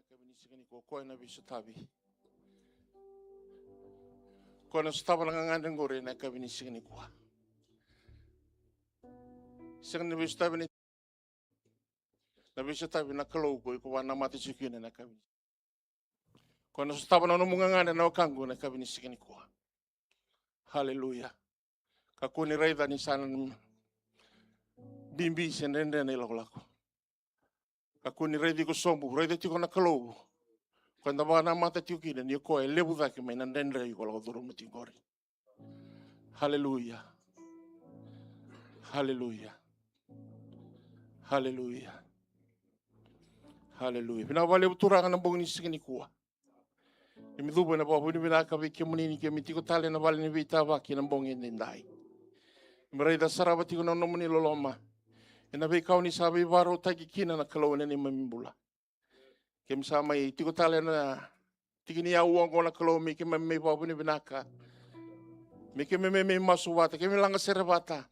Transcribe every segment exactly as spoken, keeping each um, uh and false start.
Yakavi ni siga nikua, o koya na veisotavi. O koya na sotava na gagadre qori ena yakavi ni siga nikua. Sega ni veisotavi na, na veisotavi na Kalou ko iko vakanamata tiko kina ena yakavi. O koya na sotava na nomu gagadre na wekaqu ena yakavi ni siga nikua. Haleluya. Kakua ni raica ni sa na bibi se dredre na ilakolako. Kakua ni raici iko sobu, raica tiko na Kalou. Ko eda vakanamata tiko kina ni o koya e levu cake mai na dredre iko lako curuma tiko qori. Haleluya. Haleluya. Haleluya. Haleluya. Vinaka vakalevu Turaga na bogi ni siga nikua. Keimami cuva ena vakavinavinaka vei kemuni ni keimami tiko tale ena vale ni veitavaki ena bogi edaidai. Keimami raica, sarava tiko na nomuni loloma ena veika oni sa veivakarautaki kina na Kalou ena neimami bula. Keimami sa mai tiko tale ena tiki ni aua oqo na Kalou me keimami mai vakavinavinaka, me keimami mai masu vata, keimami lagasere vata,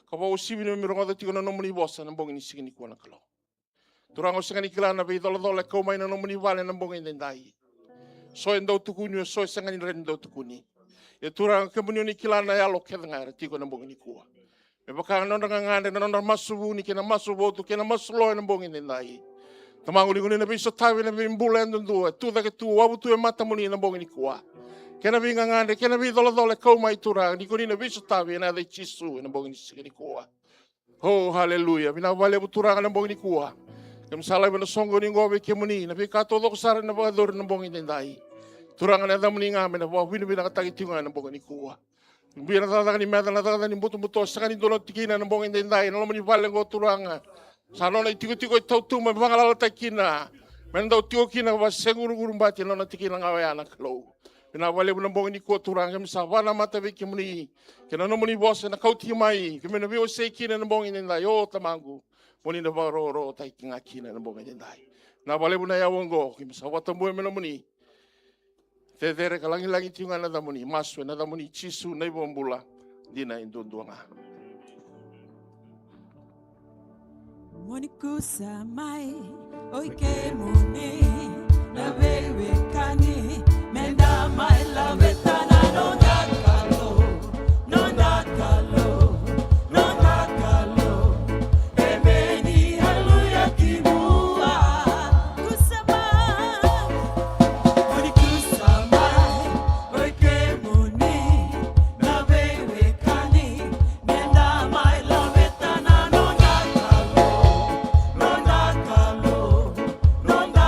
ka vakauasivi ni keimami rogoca tiko na nomuni vosa ena bogi ni siga nikua na Kalou. Turaga, au sega ni kila na veicolacola e kau mai na nomuni vale ena bogi edaidai. So e dau tukuni, so e sega ni rawa ni dau tukuni. Ia Turaga, kemuni oni kila na yalo kece ga era tiko ena bogi nikua. Me vaka na nodra gagadre, na nodra masu vuni kei na masu votu kei na masu lo ena bogi edaidai. Tamaqu, ni ko ni na veisotavi ena veibula yadudua e tu cake tu, wavu tu e matamuni ena bogi nikua. Kei na veigagadre, kei na veicolacola e kau mai Turaga, ni ko ni na veisotavi ena yaca i Jisu ena bogi ni siga nikua. Oh, haleluya. Vinaka vakalevu Turaga na bogi nikua. Keimami sa laiva na soqoni oqo vei kemuni, na veika taucoko sara ena vakayacori ena bogi edaidai. Turaga, na yacamuni ga me na vakavinavinakataki tiko ga ena bogi nikua. Biu na cakacaka ni meca, na cakacaka ni butobuto, sega ni dua na tikina ena bogi edaidai ena loma ni vale oqo Turaga. Sa nona itikotiko e tautuma me vagalalataki kina, me na dau tiko kina ka vasegurugurubuti ena nona tikina ga oya na Kalou. Vinaka vakalevu na bogi nikua Turaga, keimami sa vakanamata vei kemuni kei na nomuni vosa ena kauti mai, keimami na veiwasei kina ena bogi edaidai. O Tamaqu, mo ni na vakarokorokotaki ga kina ena bogi edaidai. Vinaka vakalevu na yawa oqo, keimami sa vakatabuya me nomuni. Cecere ka lagilagi tiko ga na yacamuni, masu ena yacamuni Jisu na iVakabula dina e duadua ga. Mo ni kusa mai, oi kemuni na veiwekani, me da mai laveta na noda Kalou, noda Kalou, noda Kalou. Emeni, haleluya, ki vua. Kusa mai, mo ni kusa mai, oi kemuni na veiwekani, me da mai laveta na noda Kalou, noda Kalou, noda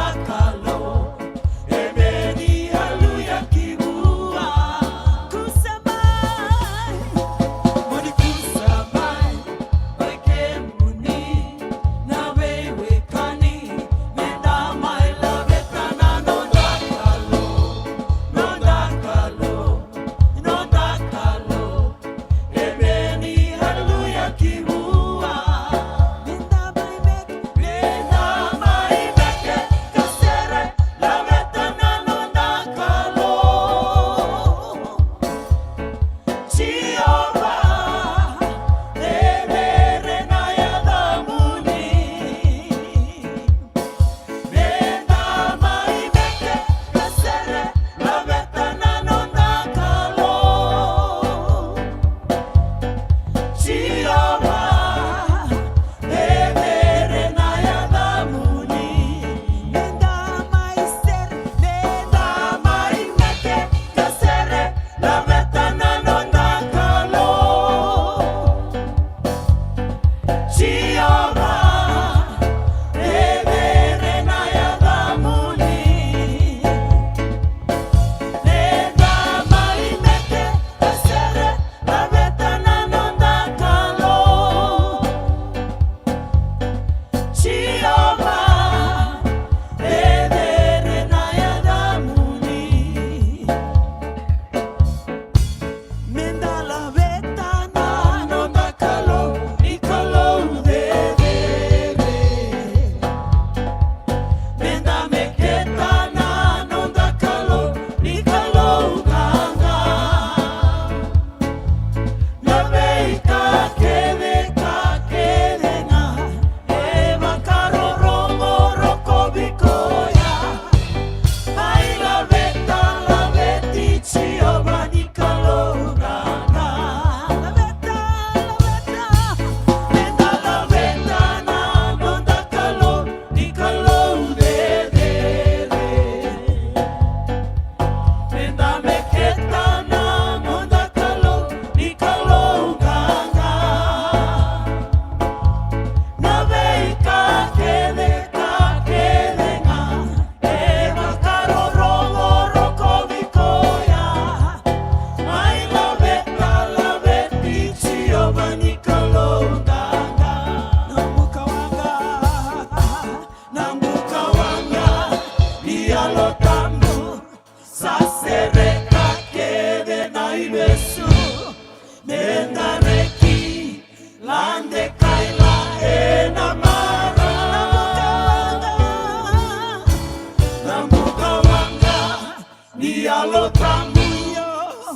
Ni Yalo Tabu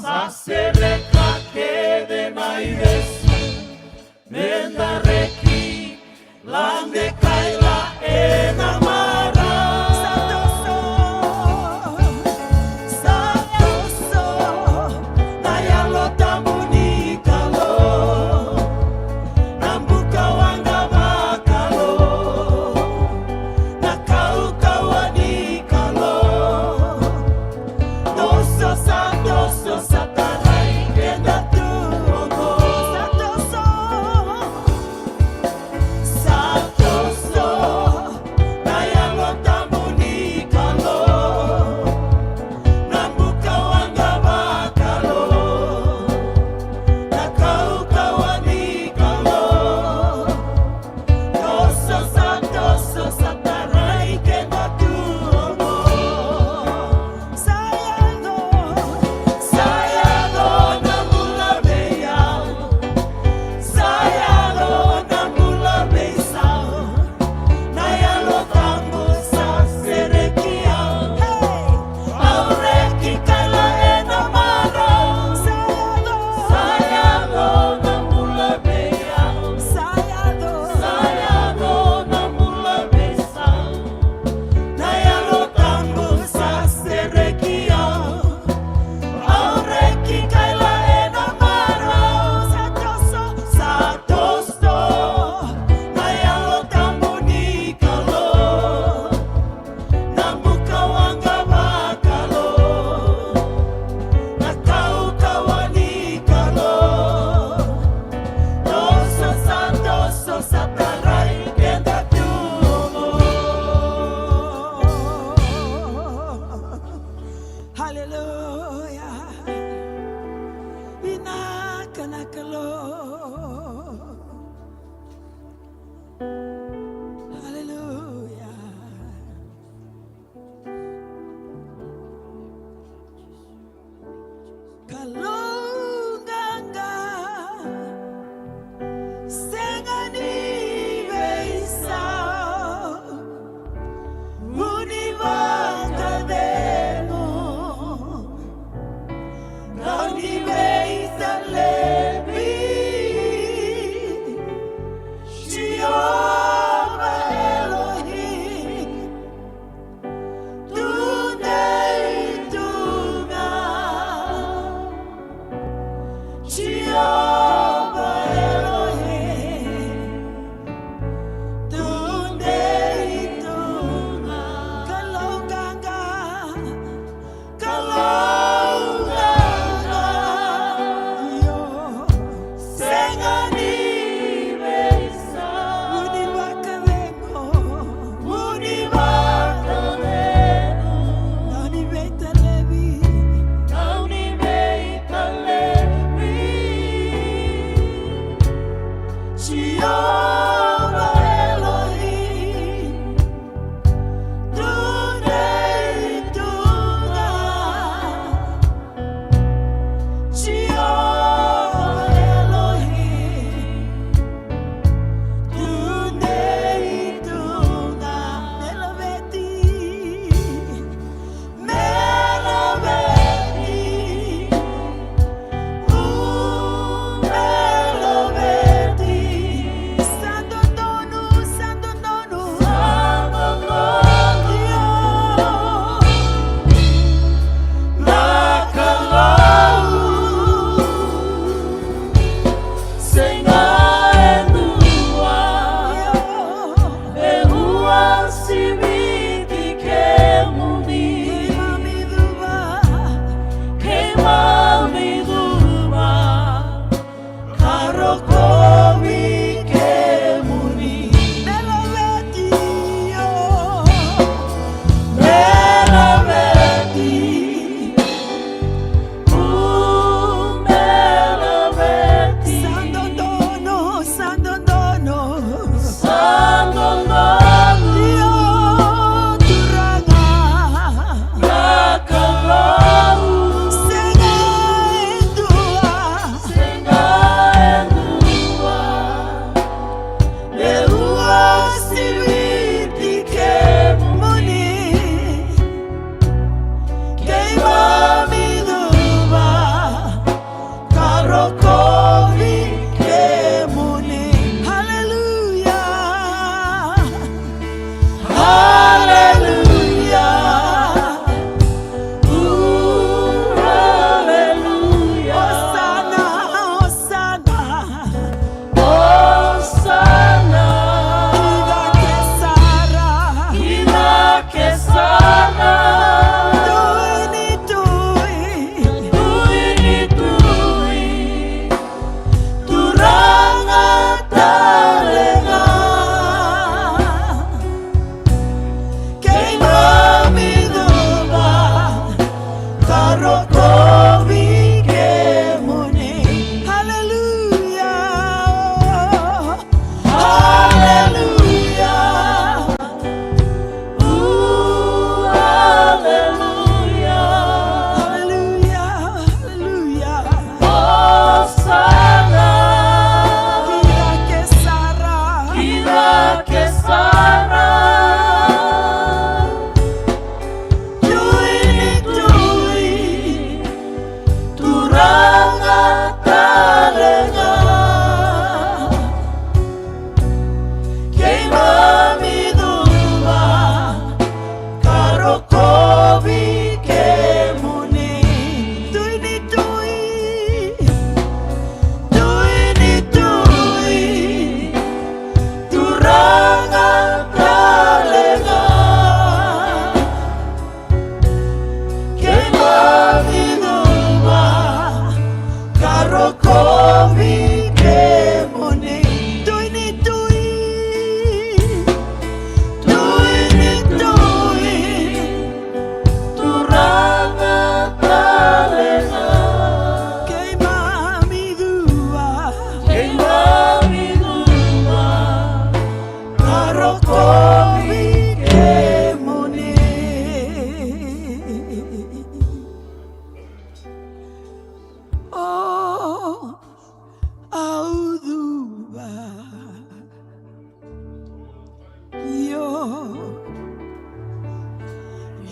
sa sereka kece na ivesu, me da reki lade kaila ena mara. Sa toso, sa toso na Yalo Tabu ni Kalou, na buka waqa vakalou, na kaukauwa ni Kalou. Toso sa toso sa tarai keda tu oqo. Sa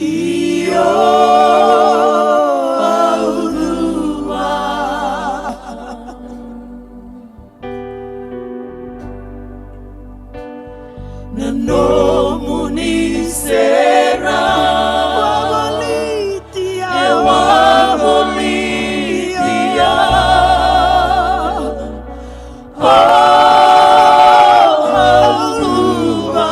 Io, au lua. Na nomuni serau e wavoliti au. O, au lua.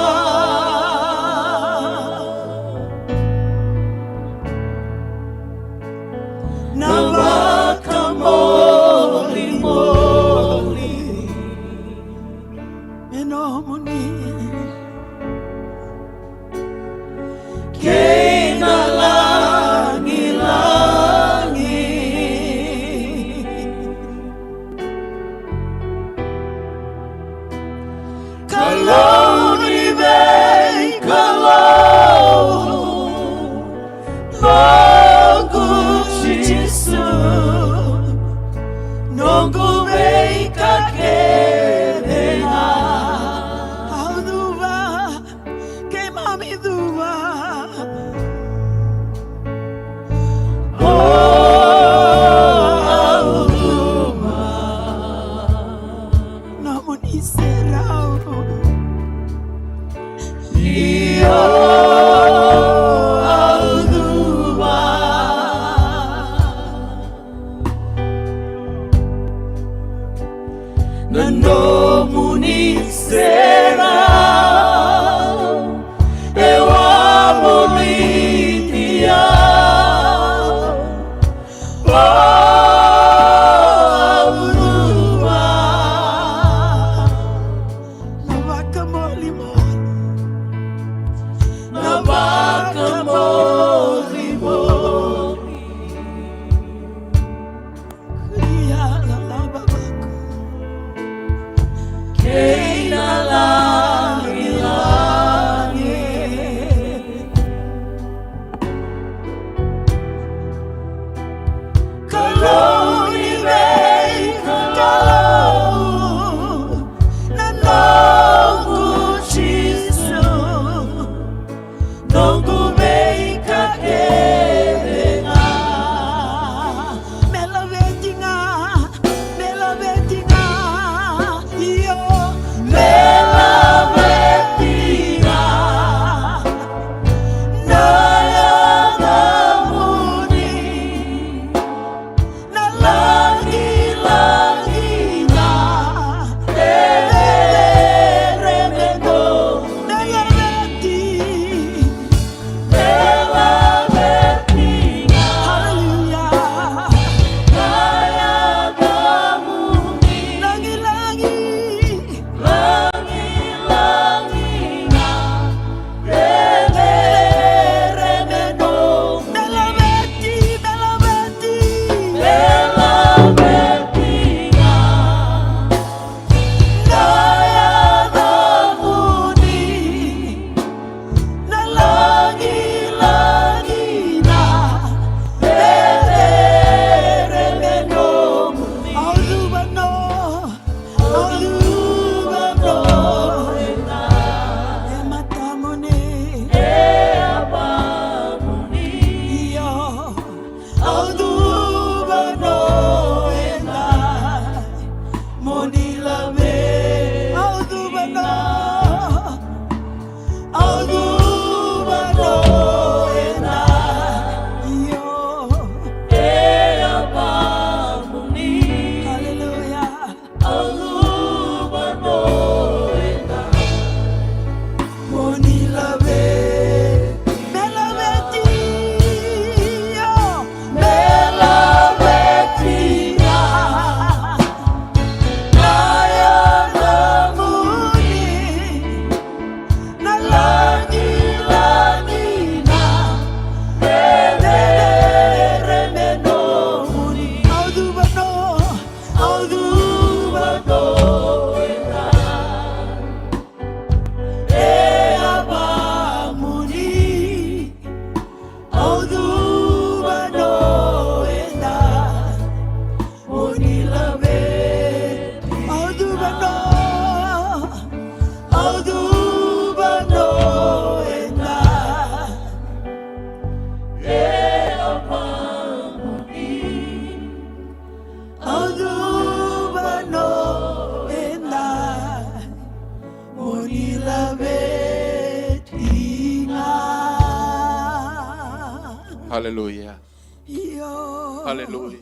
Haleluya. Io. Haleluya.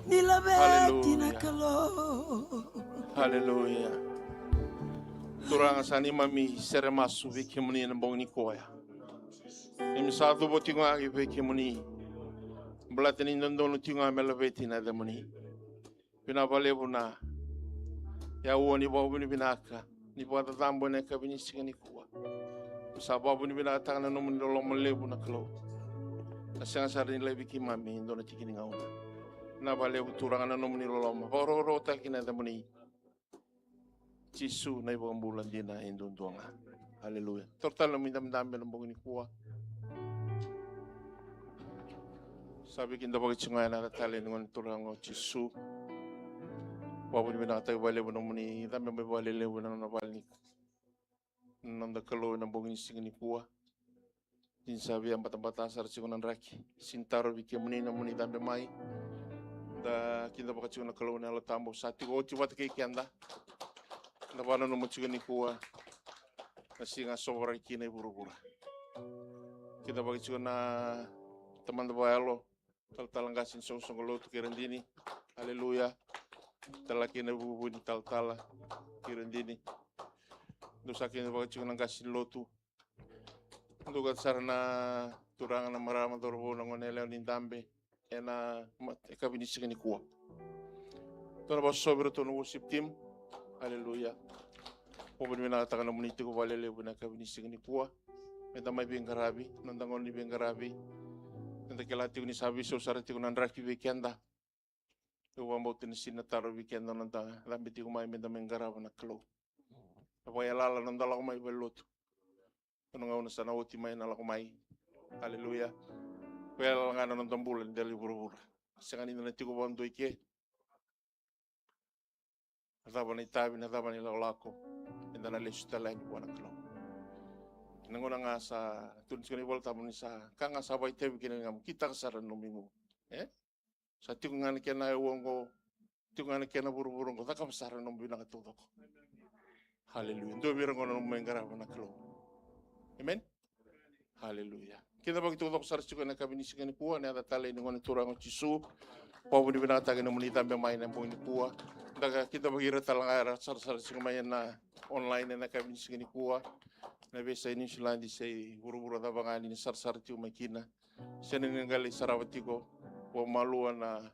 Ni laveti na Haleluya. Kalou. Haleluya. Turaga, sa neimami sere masu vei kemuni ena bogi nikua. Neimami sa cuva tiko ga vei kemuni. Baleta ni dodonu tiko ga me laveti na yacamuni. Vinaka vakalevu na yaua ni vakavinavinaka ni vakacacabo ena yakavi ni siga nikua. Sa vakavinavinakataka na nomuni loloma levu na Kalou. Na sega sara ni laivi keimami e dua na tiki ni gauna. Vinaka vakalevu Turaga na nomuni loloma. Vakarokorokotaki na yacamuni. Jisu na iVakabula dina e duadua ga. Aleluya. Toro tale na nomu idabedabe ena bogi nikua. Sa veikidavaki tiko ga ena yaca talei ni Gone Turaga o Jisu. Vakavinavinakataki vakalevu na nomuni cabe mai vakalelevu ena nona vale ni noda Kalou ena bogi ni siga nikua. Ni sa via batabata sara tiko na draki. Sega ni tarovi kemuni na nomuni cabe mai. Da kidavaka tiko na Kalou na Yalo Tabu sa tiko oti vata kei keda. Da vakananuma tiko nikua na siga a sovaraki kina i vuravura. Kidavaki tiko na Tamada Vakayalo, talatala qase ni soqosoqo lotu kei Radini. Aleluya. Tala kei na vuvu ni talatala kei Radini. Dou sa kidavaki tiko na qase ni lotu. Dou ka sara na turaga, na marama, cauravou, na gone yalewa ni dabe ena ma-, yakavi ni siga nikua. Tou na vakasovi iratou na worship team. Aleluya. Vakavinavinakataka na nomuni tiko vakalelevu ena yakavi ni siga nikua. Meda mai veiqaravi, noda gauna ni veiqaravi. Meda kila tiko ni sa veisau sara tiko na draki vei keda. Au vakabauta ni sega ni tarovi keda na noda cabe tiko mai meda mai qarava na Kalou. Na vakaiyalayala na noda lako mai valenilotu. Dua na gauna sa na oti mai na lako mai. Aleluya. Vakayalayala ga na noda bula ni dela i vuravura. Sega ni da na tiko vakadua i ke. Na cava na itavi, na cava na ilakolako, eda na lesu tale yani vua na Kalou. Na gauna ga sa tukuni tiko na iVolatabu ni sa ka ga sa vakaitavi kina na ligamu, kitaka sara na nomu igu. E? Sa tiko ga na kena yaua oqo, tiko ga na kena vuravura oqo, cakava sara na nomu vinaka taucoko. Haleluya. Dua vei ira oqo na nomu mai qarava na Kalou. Amen. Haleluya. Kidavaki taucoko sara tiko ena yakavi ni siga nikua, ena yaca talei ni Gone Turaga o Jisu. Vakavinavinakataki na nomuni cabe mai ena bogi nikua. Da ka kidavaki ira tale ga era sarasara tiko mai ena online ena yakavi ni siga nikua. Na veiyasai Niusiladi se i vuravura cava ga ni sarasara tiko mai kina. Se ni qai lai sarava tiko vakamalua na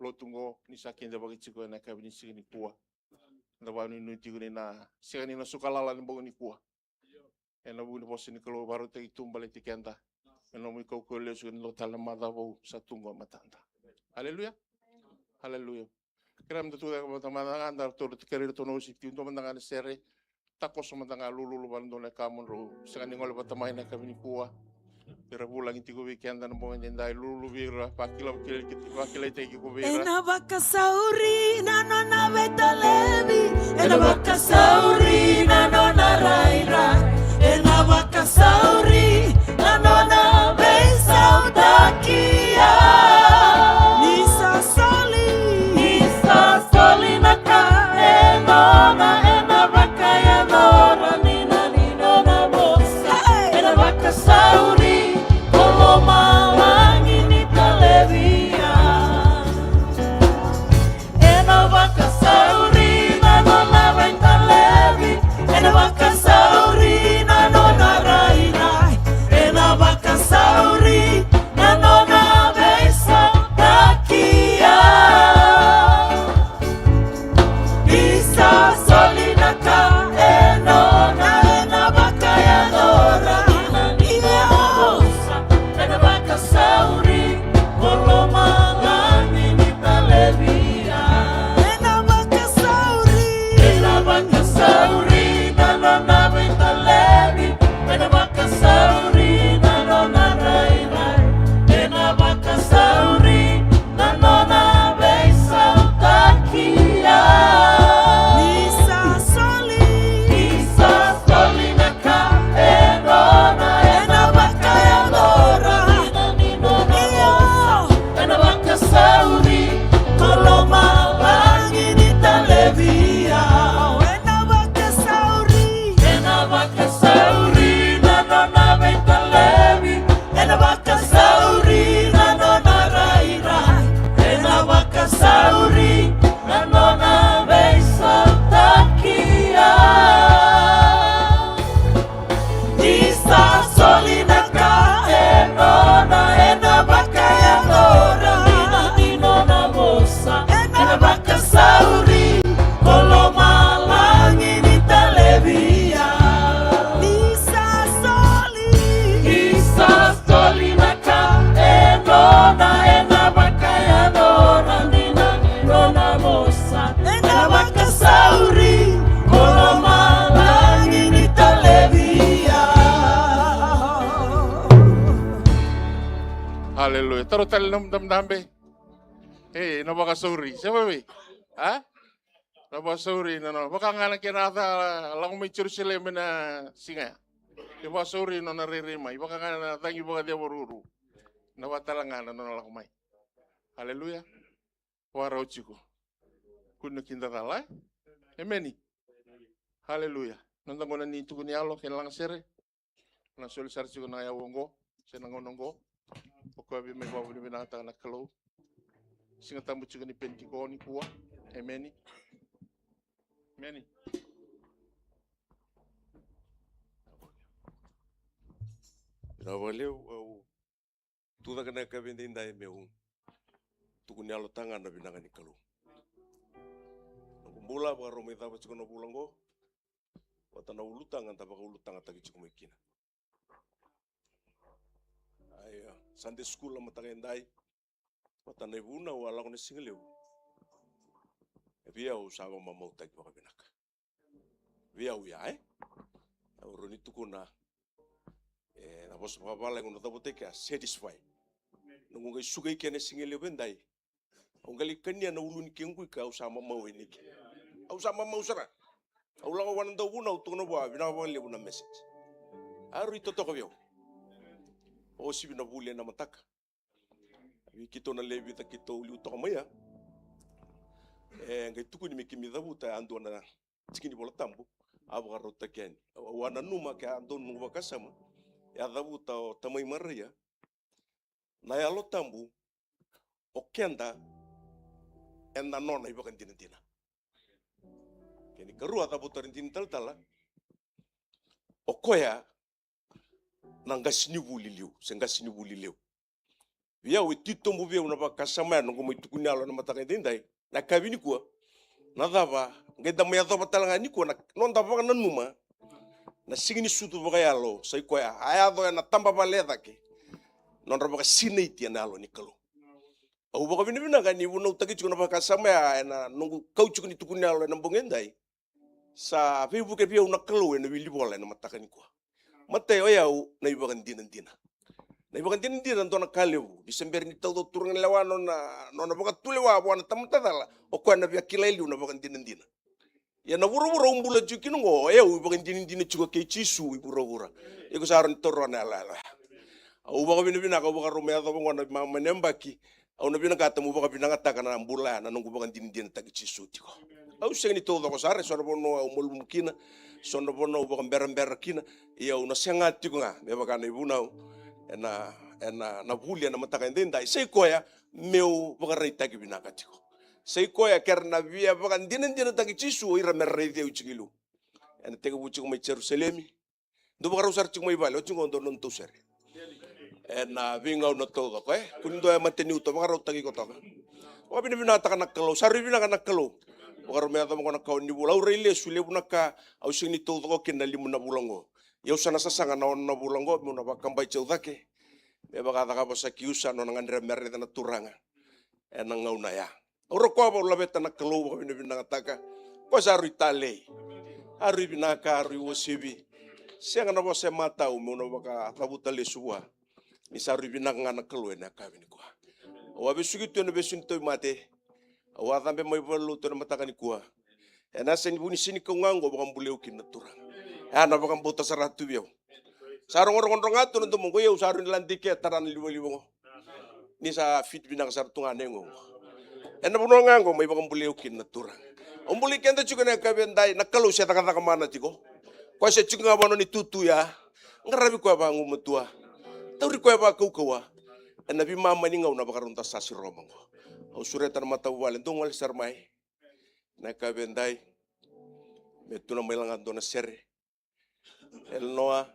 lotu oqo ni sa kidavaki tiko ena yakavi ni siga nikua. Da vakanuinui tiko ni na sega ni na suka lala ni bogi nikua. Ena vuku ni vosa ni Kalou vakarautaki tu baleti keda. Ena nomu ikaukau lesu ena dua tale na macawa vou sa tu oqo e matada. Aleluya. Aleluya. Kerea meda tu cake mada ga, da ratou ratou kerei iratou na worship team, dua mada ga na sere. Takoso mada ga, lululu vata, dua na ka mo drau sega ni gole vata mai na yakavi nikua. Ira vulagi tiko vei keda na bogi edaidai, lululu vei ira, vakila, vakila, vakilaitaki iko vei ira. Ena vakasauri na nona veitalevi, ena vakasauri na nona rairai, ena vakasauri na nona veisautaki. Ni sa soli, ni sa soli na ka e nona, ena vakayacora ni na ni nona vosa. Ena vakasauri ko lomalagi ni talevi. Ena vakasauri na nona veitalevi, ena vakasauri na nona rairai. Aleluya. Taro tale na nomu dabedabe. E, na vakasauri. Se vavei? A? Na vakasauri, na, na, vaka ga na kena a ca lako mai Jerusalemi na siga ya. E vakasauri na nona rairai mai. Vaka ga na cagi vakaceva ruru. Na vakatale ga na nona lako mai. Aleluya. Vakarau tiko. Kua ni kidacala, e? Emeni. Aleluya. Noda gauna ni tukuni yalo kei na lagasere. Na soli sara tiko na yavu oqo se na gauna oqo. O koya vei mai vakavinavinakataka na Kalou. Siga Tabu tiko ni Penitiko nikua. Emeni. Emeni. Vinaka vakalevu, au tucake na yakavi edaidai meu tukuni yalo taga na vinaka ni Kalou. Noqu bula, vakarau mai cava tiko na vula oqo. Vata na ulutaga da vakaulutagataki tiko mai kina. Ai, a, Sunday school na mataka edai. Vata na ivunau a lako na siga levu. E vei au sa vakamamautaki vakavinaka. Vei au ya, e? Au rawa ni tukuna. E, na vosa vakavalagi au na cavuta i kea, satisfy. Noqu qai suka i kea na siga levu edai. Au qai lai kania na ulu ni kequ ika, au sa mamau e nike. Au sa mamau sara. Au lako vua na dauvunau, au tukuna vua, vinaka vakalevu na message. A rui totoka vei au. Osivi na vuli ena mataka. Vei keitou na lewe vica keitou liu toka mai ya. E qai tukuni me keimami cavuta yadua na tiki ni Vola Tabu. A vakarautaki yani. Au a nanuma ke a donu noqu vakasama. E a cavuta o Tamai Maraia. Na Yalo Tabu, o keda eda nona ivakadinadina. Kena ikarua, cavuta ira dina talatala, o koya na qasenivuli liu se qasenivuli levu. Vei au e titobu vei au na vakasama ya noqu mai tukuni yalo ena mataka edaidai. Na yakavi nikua, na cava qai da mai yacova tale ga nikua na noda vakananuma na siga ni sucu vakayalo, sa i koya a yaco ena taba vale e cake. Nodra vakasinaiti ena Yalo ni Kalou. Au vakavinavinaka ni vunautaki tiko na vakasama ya ena noqu kau tiko ni tukuni yalo ena bogi edai. Sa veivuke vei au na Kalou ena wili vola ena mataka nikua. Matai, o yau na ivakadinadina. Na ivakadinadina e dua na ka levu. Ni se bera ni tauca o turaganilewa nona, nona vakatulewa vua na tamata cala, o koya na via kila e liu na vakadinadina. Ia na vuravura au bula tiko kina oqo, o yau ivakadinadina tiko kei Jisu i vuravura. Iko sa rawa ni taura na yalayala ya. Au vakavinavinaka, au vakarau mai yacova oqo na veimama ni yabaki. Au na vinakata meu vakavinakataka na bula ya na noqu vakadinadinataki Jisu tiko. Au sega ni taucoko sara, e so na vanua au malumu kina, so na vanua au vakaberabera kina, ia au na sega tiko ga me vaka na ivunau ena, ena, na vuli ena mataka edaidai. Sa i koya meu vakaraitaki vinaka tiko. Sa i koya kera na via vakadinadinataki Jisu o ira me ra raici au tiko i liu. Ena tekivu tiko mai Jerusalemi, dou vakarau sara tiko mai vale, oti qo dou na nodatou sere. Ena veigauna taucoko, e? Kua ni dou e mataniu, tou vakarautaki iko toka. Vakavinavinakataka na Kalou, sa rui vinaka na Kalou. Vakarau me yacova oqo na kawa ni vula, au rai lesu, levu na ka au sega ni taucoko kina na lima na vula oqo. Ia au sa na sasaga na ono na vula oqo meu na vakabaiti au cake. Me vakacakava sa kiusa nona gadreva me raica na Turaga ena gauna ya. Au rokova, au laveta na Kalou, vakavinavinakataka. Koya sa rui talei, a rui vinaka, a rui uasivi. Sega na vosa e matau meu na vakacavuta lesu vua. Ni sa rui vinaka ga na Kalou ena yakavi nikua. Au a vesuki tu ena vesu ni tauvimate. Au a cabe mai valenilotu ena mataka nikua. Ena yasa ni vu ni senikau ga oqo vakabulai au kina na Turaga. E a na vakabauta sara tu vei au. Sa rogorogo dro ga tu na domoqu, ia au sa rui lade i ke, tara na livaliva oqo. Ni sa fit vinaka sara tu ga na yago oqo. Ena vanua ga oqo mai vakabulai au kina na Turaga. Au buli keda tiko ena yakavi edai, na Kalou se cakacaka mana tiko. Koya se tiko ga vanua ni tutu ya. Qaravi koya vagumatua. Tauri koya vakaukauwa. Ena veimama ni gauna vakarau da sa siroma oqo. Au sureta na matavuvale, dou gole sara mai. Na yakavi edai. Me tu na mai laga dua na sere. Elenoa,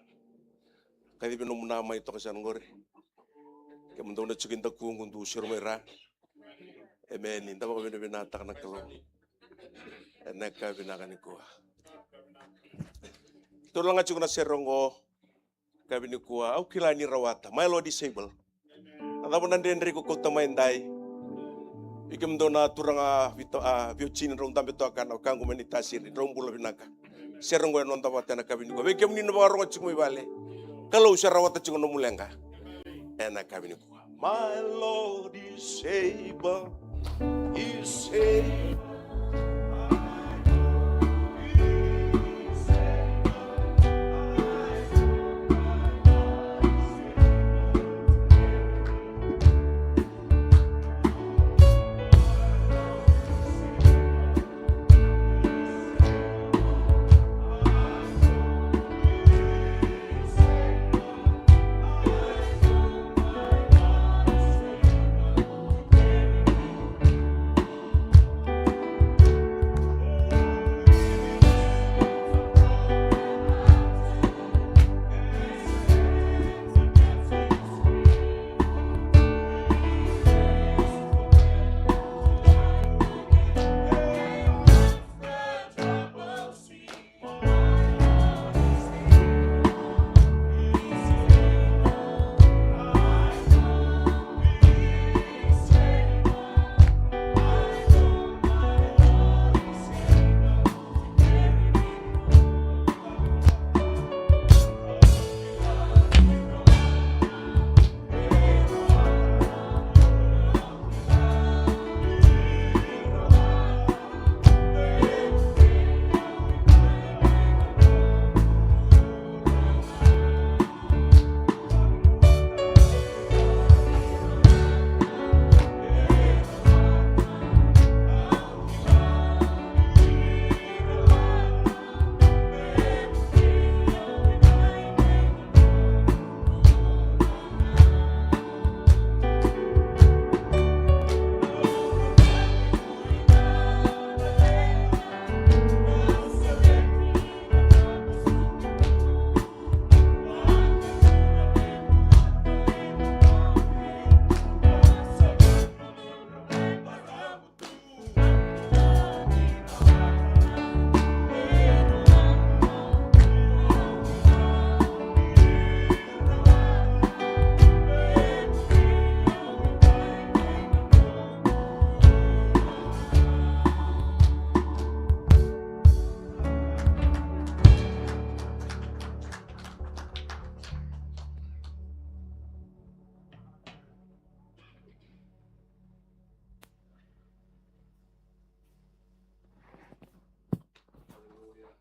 kacivi nomu na mai toka sara qori. Kemudou na tiko i dakuqu, dou siro mai ra. Emeni. Da vakavinavinakataka na Kalou ena yakavi vinaka nikua. Tou laga tiko na sere oqo. Yakavi nikua, au kila ni rawata. My Lord is able. A cava na dredre iko kauta mai edai? Vei kemudou na turaga Vito-, a, Viotini, drau dabe toka, na wekaqu mai Naitasiri, drau bula vinaka. Sere oqo e noda vata ena yakavi nikua. Vei kemuni na vakarogo tiko mai vale, Kalou se rawata tiko nomu leqa ena yakavi nikua. My Lord is able, is able.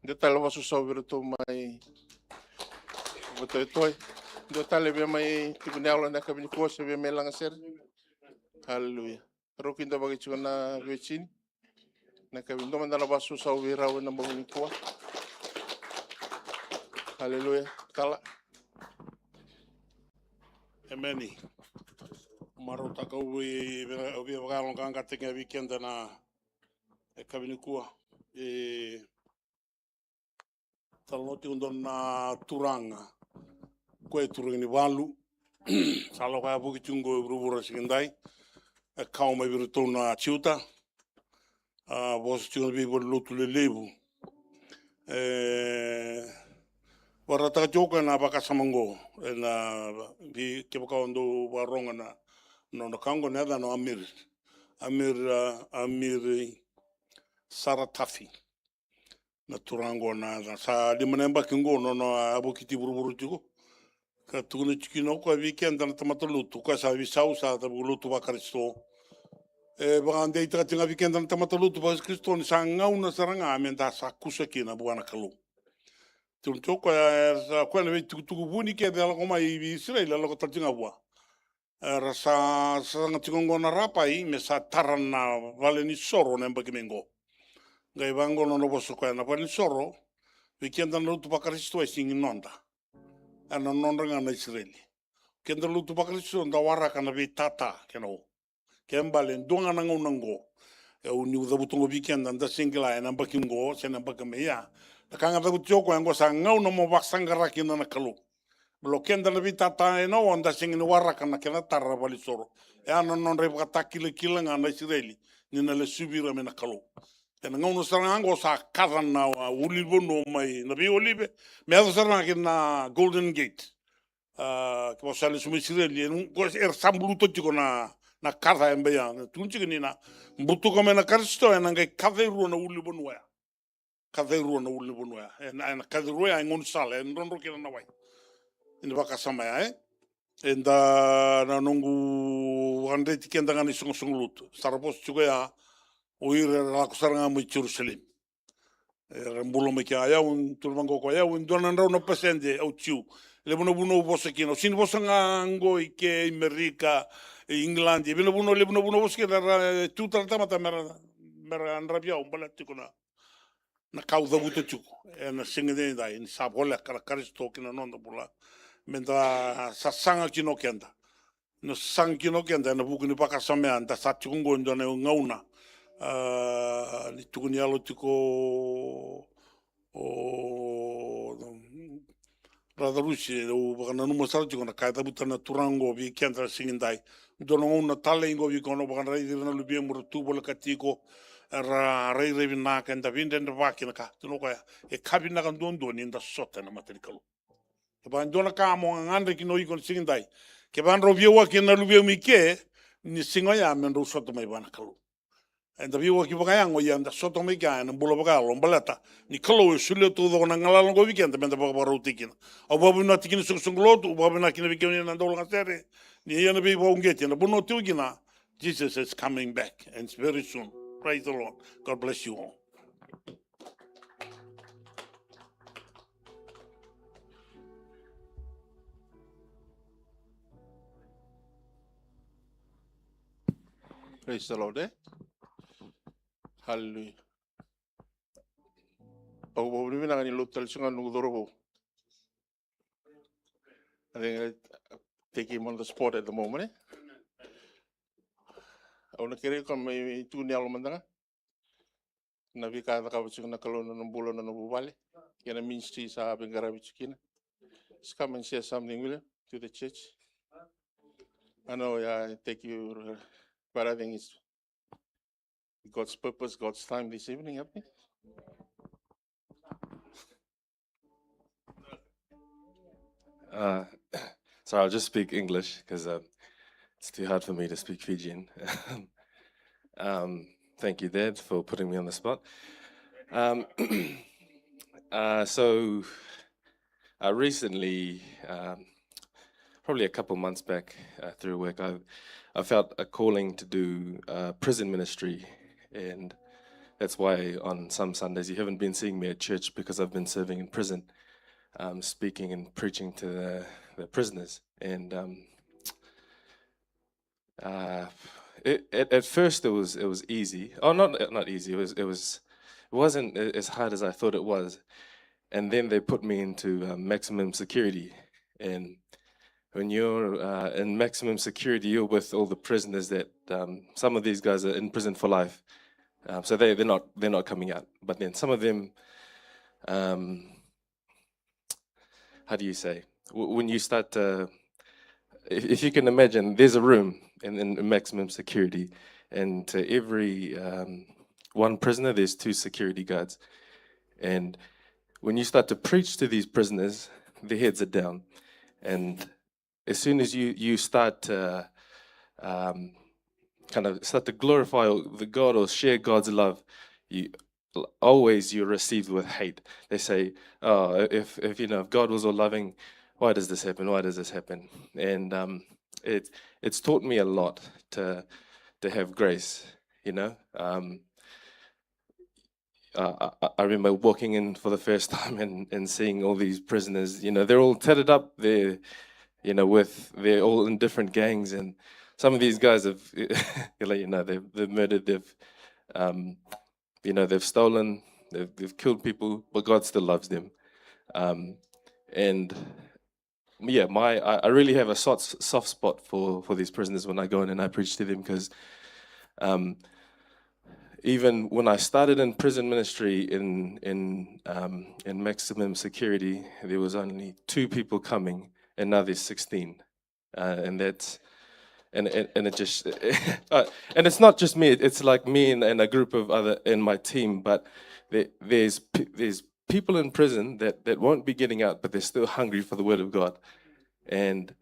Dua tale na vakasausau vei iratou mai Vatoetoe. Dua tale via mai tiko na yalo ena yakavi nikua se via mai lagasere. Haleluya. Rau kidavaki tiko na veiwatini. Na yakavi, dua mada na vakasausau vei rau ena bogi nikua. Haleluya. Kala. Emeni. Marautaka au vei, vei, vei vakayaloqaqataki ga vei keda na yakavi nikua. E, talanoa tiko dua na turaga. Koya e turaga ni valu. Sa lako yavoki tiko qo e vuravura siga edai. E kawa mai vei iratou na Jiuta. A, vosa tiko na veivalenilotu lelevu. E, vakaraitaka tiko o koya na vakasama qo. Ena vei, kevaka o dou vakarogoca na, na nona ka qo, na yacana o Amir. Amir, a, Amir Saratafi. Na turaga qo na, na sa lima na yabaki qo nona a vukiti vuravura tiko. Ka tukuna tiko kina o koya vei keda na tamata lotu, o koya sa veisau, sa cavulotu vaKarisito. E vakadeitaka tiko ga vei keda na tamata lotu vaKarisito ni sa gauna sara ga meda sa kusa kina vua na Kalou. Tukuna tiko o koya, e, sa koya na veitukutuku vuni kece e lako mai vei Isireli, e lako tale tiko ga vua. Era sa, sa saga tiko qo na Rapai me sa tara na valenisoro na yabaki mai qo. Qai vaqo nona vosa o koya, na valenisoro vei keda na lotu vaKarisito e sega ni noda. E na nodra ga na Isireli. Keda lotu vaKarisito da waraka na veitata kena o. Kena ibalebale dua ga na gauna qo. E, au niu cavuta qo vei keda, da sega ni kila e na yabaki qo se na yabaki mai ya. Na ka ga cavuta tiko o koya qo sa gauna mo vakasaqara kina na Kalou. Baleta o keda na veitata ena o da sega ni waraka na kena tara na valenisoro. E a na nodra ivakatakilakila ga na Isireli ni na lesuvi ira mai na Kalou. Ena gauna sara ga qo sa kaca na, a, ulunivanua mai na veiolive me yaco sara ga ki na Golden Gate. A, kevaka sa lesu mai Isireli, e, qo era sa buluta tiko na, na kaca e bai ya. Na tukuni tiko ni na butuka mai na Karisito ena qai kaca e rua na ulunivanua ya. Kaca e rua na ulunivanua ya. E na, e na kaca e rua ya e gaunisala, e drodro kina na wai. Ni vakasama ya, e? Eda, na noqu vakadreti keda ga na isoqosoqo lotu, sa ra vosa tiko ya o ira era lako sara ga mai Jerusalemi. Era bula mai kea, o yau, turaga qo, o yau e dua na drau na pasede au Jiu. Levu na vanua au vosa kina, au sega ni vosa ga qo i ke i Merika, i Igiladi, e vei na vanua, levu na vanua au vosa kina, era tu tale na tamata mera, mera yadravi au baleta tiko na, na ka au cavuta tiko ena siga edaidai, ni sa voleka na Karisito ki na noda bula. Meda sasaga kina o keda, na sasaga kina o keda ena vuku ni vakasama ya, da sa tiko qo e dua na gauna, a, ni tukuni yalo tiko o Brother Rusi, au vakananuma sara tiko na ka e cavuta na Turaga qo vei keda na siga edai. Dua na gauna talei qo vei koya, na vakaraici ira na luvemu era tu volekati iko, era rairai vinaka, eda veidredrevaki na ka. Tukuna o koya, e ka vinaka duadua ni da sota ena mata ni Kalou. Kevaka e dua na ka mo gagadre kina o iko na siga edai, kevaka drau veiyawaki na luvemu i ke, ni siga oya me drau sota mai vua na Kalou. Eda veiyawaki vakayago, ia eda sota mai kea ena bula vakayalo, baleta ni Kalou e solia taucoko na galala oqo vei keda meda vakavakarautaki kina. Au vakavinavinaka kina isoqosoqo lotu, au vakavinavinaka kina vei kemuni na daulagasere, ni ia na veivakauqeti ena vanua tiko kina. Jesus is coming back, and it's very soon. Praise the Lord. God bless you all. Praise the Lord, eh? Hallelujah. Au vakavinavinaka ni lotu tale tiko ga noqu cauravou. I think I take him on the spot at the moment, eh? Au na kerei koya me tukuni yalo mada ga na veika e cakava tiko na Kalou ena nona bula, na nona vuvale, kei na ministry sa veiqaravi tiko kina. Just come and share something, will you, to the church? I know, yeah, I take you, uh, but I think it's God's purpose, God's time this evening, happy. Uh, sorry, I'll just speak English because, um, it's too hard for me to speak Fijian. Um, thank you, Dad, for putting me on the spot. Um, uh, so, uh, recently, um, probably a couple months back, uh, through work, I, I felt a calling to do, uh, prison ministry, and that's why on some Sundays you haven't been seeing me at church, because I've been serving in prison, um, speaking and preaching to the, the prisoners. And, um, uh, it, at, at first it was, it was easy. Oh, not, not easy. It was, it was, it wasn't a-, as hard as I thought it was. And then they put me into, uh, maximum security. And when you're, uh, in maximum security, you're with all the prisoners that, um, some of these guys are in prison for life. Um, so they, they're not, they're not coming out. But then some of them, um, how do you say? W-, when you start to, if, if you can imagine, there's a room in, in maximum security, and to every, um, one prisoner, there's two security guards. And when you start to preach to these prisoners, their heads are down. And as soon as you, you start to, um, kind of start to glorify the God or share God's love, you, always you're received with hate. They say, "Oh, if, if, you know, if God was all loving, why does this happen? Why does this happen?" And, um, it, it's taught me a lot to, to have grace, you know? Um, uh, I, I remember walking in for the first time and, and seeing all these prisoners, you know, they're all tatted up, they're, you know, with, they're all in different gangs, and some of these guys have, like, you know, they've, they've murdered, they've, um, you know, they've stolen, they've, they've killed people, but God still loves them. Um, and yeah, my, I, I really have a soft, soft spot for, for these prisoners when I go in and I preach to them, 'cause, um, even when I started in prison ministry in, in, um, in maximum security, there was only two people coming, and now there's sixteen. Uh, and that's, and, and, and it just, uh, and it's not just me, it's like me and, and a group of other in my team, but there, there's p-, there's people in prison that, that won't be getting out, but they're still hungry for the word of God. And,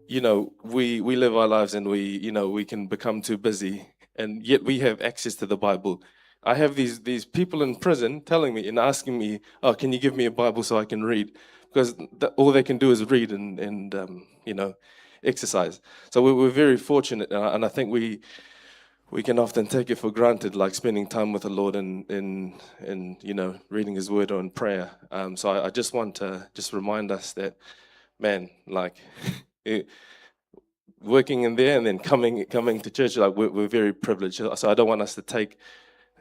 you know, we, we live our lives and we, you know, we can become too busy, and yet we have access to the Bible. I have these, these people in prison telling me and asking me, "Oh, can you give me a Bible so I can read?" Because th- all they can do is read and, and um, you know, exercise. So we, we're very fortunate, and I, and I think we we can often take it for granted, like spending time with the Lord and in in you know, reading His Word or in prayer. Um, so I, I just want to just remind us that, man, like, it, working in there and then coming coming to church, like, we're, we're very privileged. So I don't want us to take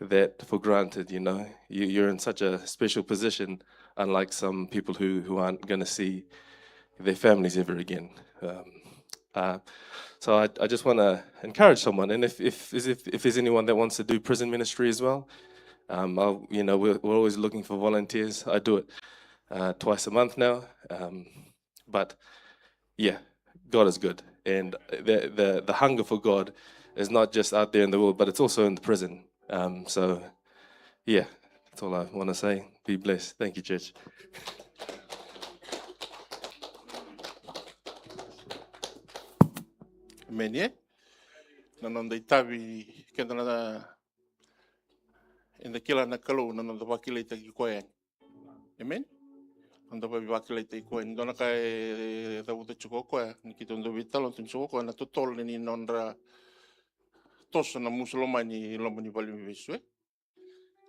that for granted. You know, you, you're in such a special position, unlike some people who who aren't going to see their families ever again. Um, uh, so I, I just want to encourage someone, and if if, is if if there's anyone that wants to do prison ministry as well, um, I'll, you know, we're, we're always looking for volunteers. I do it uh, twice a month now, um, but yeah, God is good, and the, the the hunger for God is not just out there in the world, but it's also in the prison. Um, so yeah, that's all I want to say. Be blessed. Thank you, church. Emeni e? Na noda itavi keda na, eda kila na Kalou na noda vakilaitaki koya yani. Emeni. Noda vakilaitaki koya yani, dua na ka e cavuta tiko o koya ni keitou dau veitalanoa tiko o koya na totolo ni nodra toso na Musulomani i loma ni valeniveivesu e.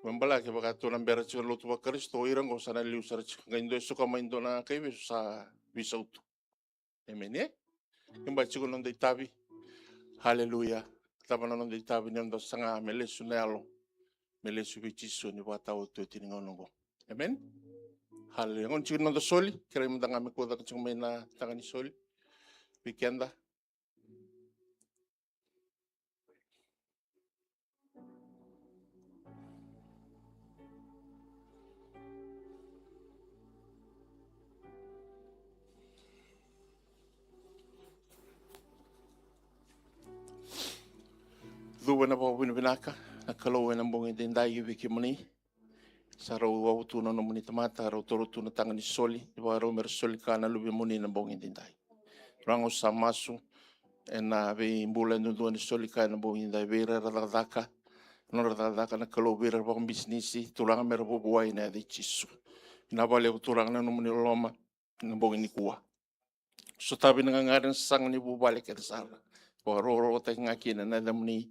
Me balaki vaka tu na bera tiko na lotu vaKarisito, o ira oqo sa na liu sara tiko, qai dua e suka mai dua na kaivesu sa veisau tu. Emeni e? Keba tiko na noda itavi. Haleluya. Cava na noda itavi? Ni noda saga me lesu na yalo, me lesu vei Jisu ni vakataotioti ni gauna oqo. Emeni. Haleluya. Gona tiko na noda soli, kerei mada ga me kaucaka tiko mai na taga ni soli vei keda. Cuva ena vakavinavinaka na Kalou ena bogi edaidai vei kemuni. Sa rau wawa tu na nomuni tamata, rau toro tu na taga ni soli, ni vakarau me ra soli ka na luvemuni na bogi edaidai. Rago sa masu ena veibula e dodonu ni soli ka ena bogi edaidai, vei ira era cakacaka, nodra cakacaka na Kalou, vei ira era vakabisinisi, Turaga me ra vuavuai ena yaca i Jisu. Vinaka vakalevu Turaga na nomuni loloma ena bogi nikua. Sotavi na gagadre, na sasaga ni vuvale kece sara. Vakarokorokotaki ga kina na yacamuni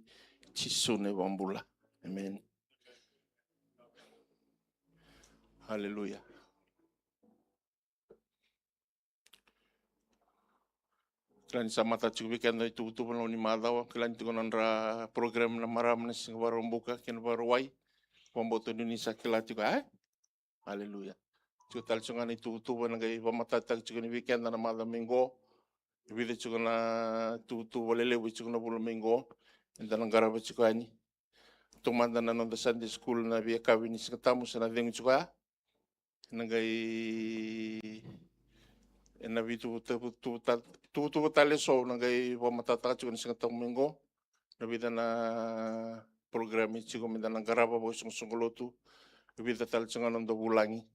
Jisu na iVakabula. Emeni. Haleluya. Kila ni sa matata tiko vei keda na ituvatuva na loma ni macawa. Kila ni tiko na nodra program na marama na siga Vakaraubuka kei na Vakarauwai. Vakabauta ni ni sa kila tiko, e? Haleluya. Tiko tale tiko ga na ituvatuva ena qai vakamatatataki tiko ni vei keda na macawa mai qo. E vica tiko na tuvatuva lelevu tiko na vula mai qo eda na qarava tiko yani. Taumada na noda Sunday school na veiyakavi ni Siga Tabu sa na cegu tiko ya. Ena qai, ena veituvatuva tale eso na qai vakamatatataka tiko na Siga Tabu mai qo. Na vica na program e tiko meda na qarava vakaisoqosoqo lotu. Vica tale tiko ga na noda vulagi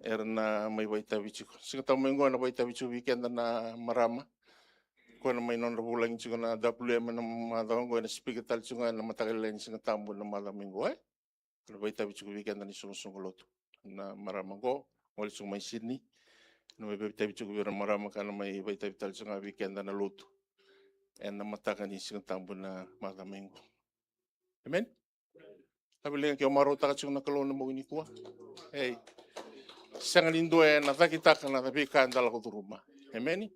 era na mai vakaitavi tiko. Siga Tabu mai qo ena vakaitavi tiko vei keda na marama. Koya na mai nodra vulagi tiko na W M ena macawa qo, ena speaker tale tiko ga ena mataka lailai ni Siga Tabu ena macawa mai qo, e? Ena vakaitavi tiko vei keda na isoqosoqo lotu. Na marama qo, gole tiko mai Sydney. Ena mai vakaitavi tiko vei ira na marama ka na mai vakaitavi tale tiko ga vei keda na lotu ena mataka ni Siga Tabu na macawa mai qo. Emeni. Sa viliga ke o marautaka tiko na Kalou na bogi nikua. Ei. Sega ni dua ena cakitaka na veika eda lako curuma. Emeni.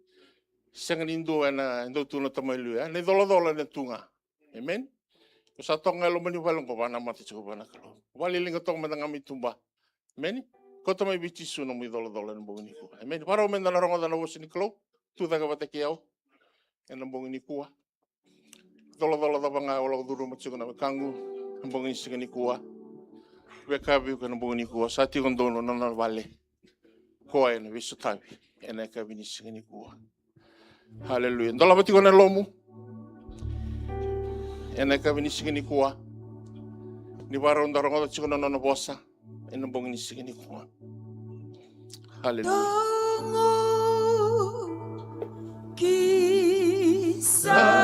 Sega ni dua ena dau tu na tamai liu, e? Na icolacola ena tu ga. Emeni. Ko sa toka ga e loma ni vale oqo, vakanamata tiko vua na Kalou. Vakaliliga toka mada ga mai tuba. Emeni. Kauta mai vei Jisu na nomu icolacola ena bogi nikua. Emeni. Vakarau meda na rogoca na vosa ni Kalou. Tu cake vata kei au ena bogi nikua. Colacola cava ga o lako curuma tiko na wekaqu ena bogi ni siga nikua. Wekavi iko ena bogi nikua, sa tiko donu na nona vale. Koya ena veisotavi ena yakavi ni siga nikua. Haleluya. Dolava tiko na yalomu ena yakavi ni siga nikua. Ni vakarau da rogoca tiko na nona vosa ena bogi ni siga nikua. Haleluya. Dongo ki Saioni,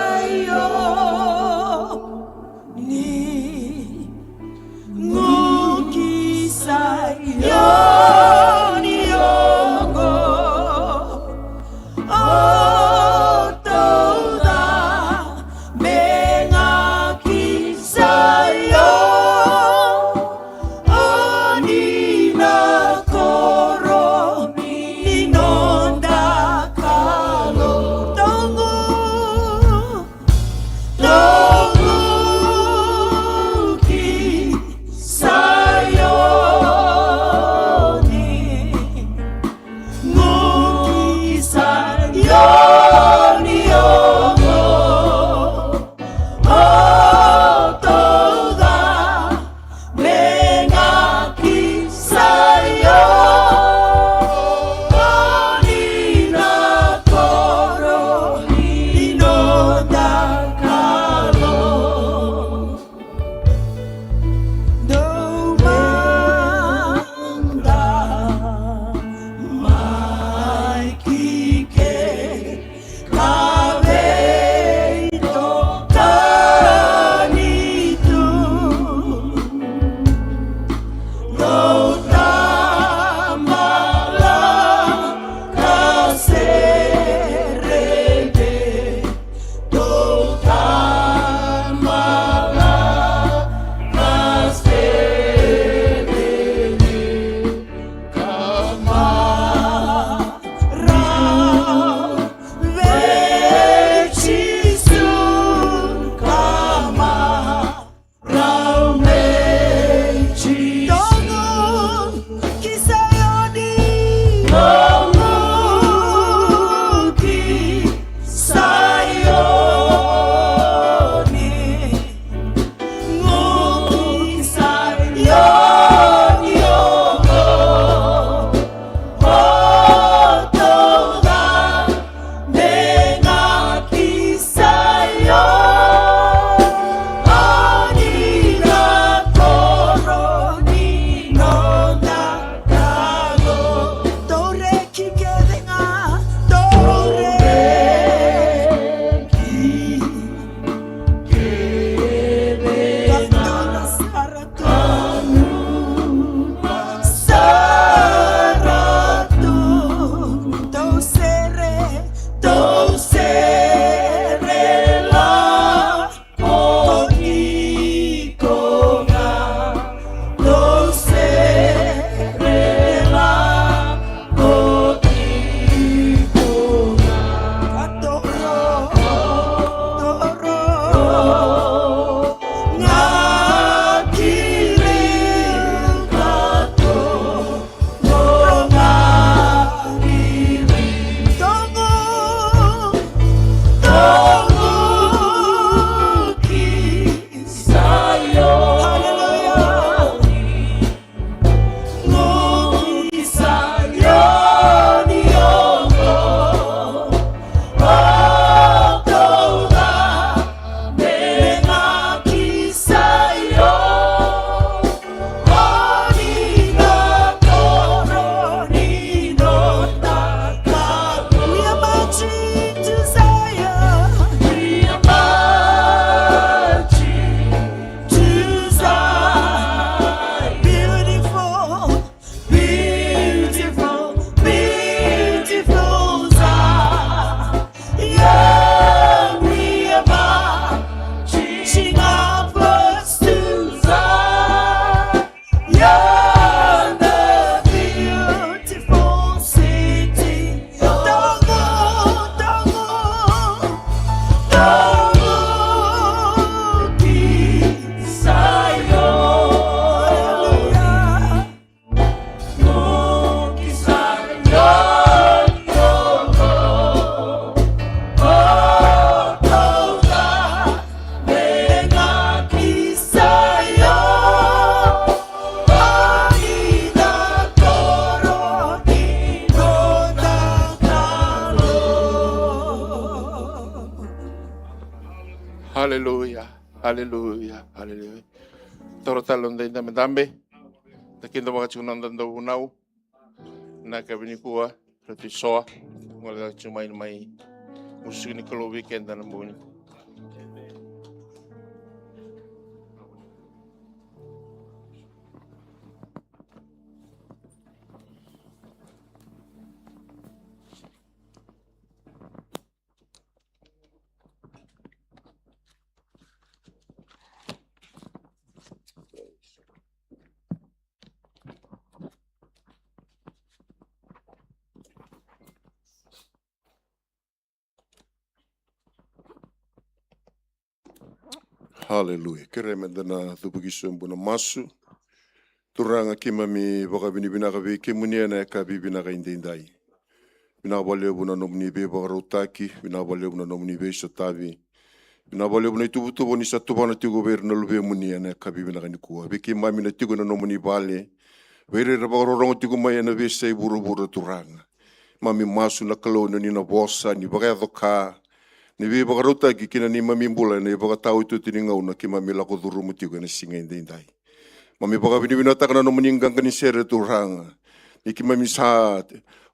Aleluya, aleluya, aleluya. Toro tale noda idabedabe. Da kidavaka tiko na noda dauvunau. Na yakavi nikua, rauti soa. Gole cake tiko mai, mai musuki ni Kalou vei keda na bogi nikua. Haleluya. Kerea meda na cuva ki sobu na masu. Turaga, keimami vakavinavinaka vei kemuni ena yakavi vinaka edaidai. Vinaka vakalevu na nomuni veivakarautaki, vinaka vakalevu na nomuni veisotavi. Vinaka vakalevu na ituvatuva ni sa tuvana tiko vei ira na luvemuni ena yakavi vinaka nikua. Vei keimami na tiko ena nomuni vale, vei ira era vakarorogo tiko mai ena veiyasai vuravura, Turaga. Mami masu na Kalou ni oni na vosa, ni vakayaco ka, ni veivakarautaki kina neimami bula ena ivakataotioti ni gauna keimami lako curuma tiko ena siga edaidai. Mami vakavinavinakataka na nomuni qaqa ni sere, Turaga. Ni keimami sa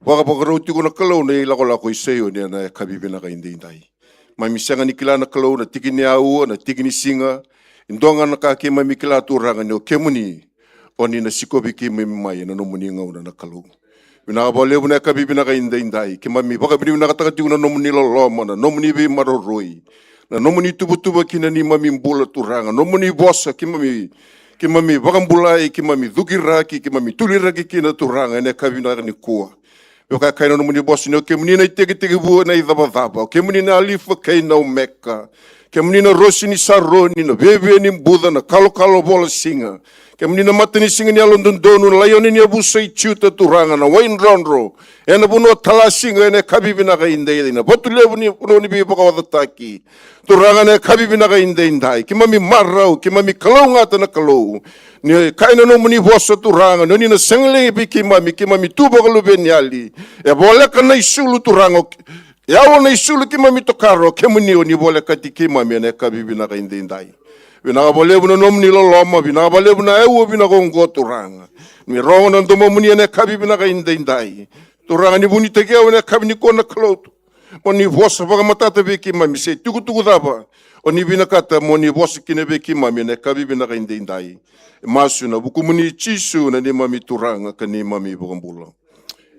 vakavakarau tiko na Kalou na ilakolako i Saioni ena yakavi vinaka edaidai. Mami sega ni kila na Kalou na tiki ni aua, na tiki ni siga. E dua ga na ka keimami kila, Turaga, ni o kemuni oni na sikovi keimami mai ena nomuni gauna na Kalou. Vinaka vakalevu na yakavi vinaka edaidai. Keimami vakavinavinakataka tiko na nomuni loloma, na nomuni veimaroroi, na nomuni tuvatuva kina neimami bula, Turaga. Nomuni vosa keimami, keimami vakabulai, keimami cukiraki, keimami tuliraki kina, Turaga, ena yakavi vinaka nikua. Vaka e kaya na nomuni vosa ni o kemuni na itekitekivu, na icavacava, o kemuni na Alifa kei na Omeka. Kemuni na Rosi ni Saroni, na Viavia ni Buca, na Kalokalo Vola Siga. Kemuni na Matanisiga ni Yalododonu, na Laioni ni yavusa i Juta, Turaga, na Waidrodro ena vanua talasiga ena yakavi vinaka edaidai, na vatu levu ni vanua ni veivakaocataki. Turaga, ena yakavi vinaka edaidai, keimami marau, keimami kalougata na Kalou. Ni kaya na nomuni vosa, Turaga, ni oni na sega ni laivi keimami, keimami tu vakaluveniyali. E voleka na isulu, Turaga, e yawa na isulu keimami tokara, o kemuni oni volekati keimami ena yakavi vinaka edaidai. Vinaka vakalevu na nomuni loloma, vinaka vakalevu na aua vinaka oqo, Turaga. Ni rogo na domomuni ena yakavi vinaka edaidai. Turaga, ni vunitaki au ena yakavi nikua na Kalou, moni vosa vakamatata vei keimami se tukutuku cava oni vinakata moni vosa kina vei keimami ena yakavi vinaka edaidai. E masu ena vukumuni Jisu na neimami Turaga ka neimami iVakabula.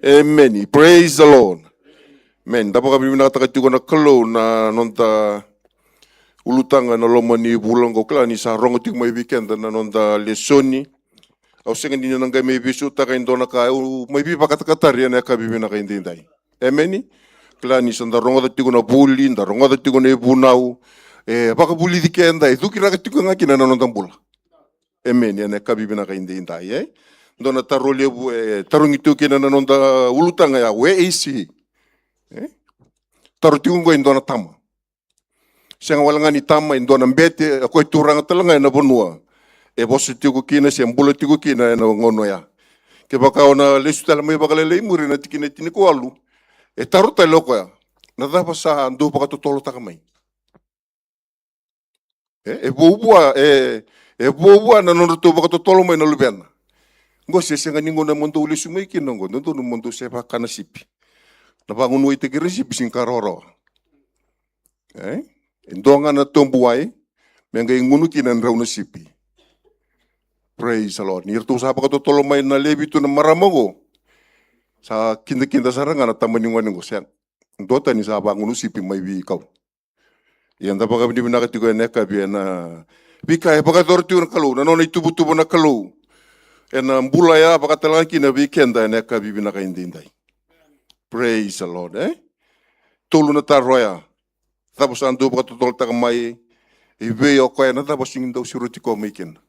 Emeni. Praise the Lord. Amen. Da vakavinavinakataka tiko na Kalou na noda ulutaga ena loma ni vula oqo. Kila ni sa rogo tiko mai vei keda na noda lesoni. Au sega ni na qai mai veisautaka e dua na ka au mai veivakatakatari ena yakavi vinaka edaidai. Emeni. Kila ni sa da rogoca tiko na vuli, da rogoca tiko na ivunau. E vakavulici keda, e cukiraka tiko ga kina na noda bula. Emeni. Ena yakavi vinaka edaidai, e dua na taro levu e tarogi tiko kina na noda ulutaga ya, where is he? E? Taro tiko oqo e dua na tama. Sega wale ga ni tama, e dua na bete, o koya e turaga tale ga ena vanua e vosa tiko kina se bula tiko kina ena gauna oya. Kevaka o na lesu tale mai vakalailai muri na tikina e tinikawalu, e taro tale o koya, na cava sa dou vakatotolotaka mai? E, e vuavua, e, e vuavua na nodratou vakatotolo mai na luvena. Oqo se sega ni gauna mo dou lesu mai kina oqo, dodonu mo dou se vakana sipi. Na vagunuaitaki ira sipi sega ni ka rawarawa. E? E dua ga na tobu wai me qai gunu kina e drau na sipi. Praise the Lord. Ni ratou sa vakatotolo mai na lewe vitu na marama oqo, sa kidakida sara ga na tama ni gone oqo, sega. Duatani sa vagunu sipi mai veikau. Ia da vakavinavinaka tiko ena yakavi ena veika e vakayacora tiko na Kalou, na nona ituvatuva na Kalou ena bula ya, vakatalega kina vei keda ena yakavi vinaka edaidai. Praise the Lord, e? Tolu na taro ya. Cava sa dou vakatotolotaka mai, i vei o koya, na cava sega ni dau sureti koya mai kina?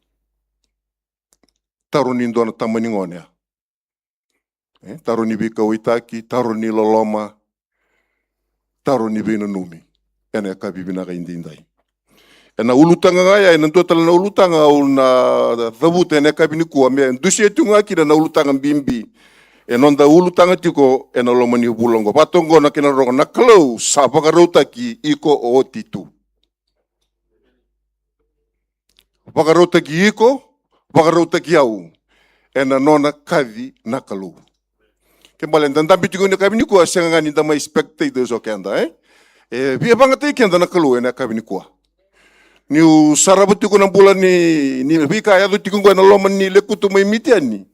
Taro ni dua na tama ni gone ya. E, taro ni veikauwaitaki, taro ni loloma, taro ni veinanumi ena yakavi vinaka edaidai. Ena ulutaga ga ya, ena dua tale na ulutaga au na cavuta ena yakavi nikua me dusia tiko ga kina na ulutaga bibi e noda ulutaga tiko ena loma ni vula oqo. Vata oqo na kena rogo, na Kalou sa vakarautaki iko oti tu. vakarautaki iko, vakarautaki au ena nona kaci na Kalou. Ke bale da dabe tiko ni yakavi nikua, sega ga ni da mai spectators o keda, e? E via vakayagataki keda na Kalou ena yakavi nikua. Niu sarava tiko na bula ni, ni veika e yaco tiko qo ena loma ni lekutu mai Mitiani.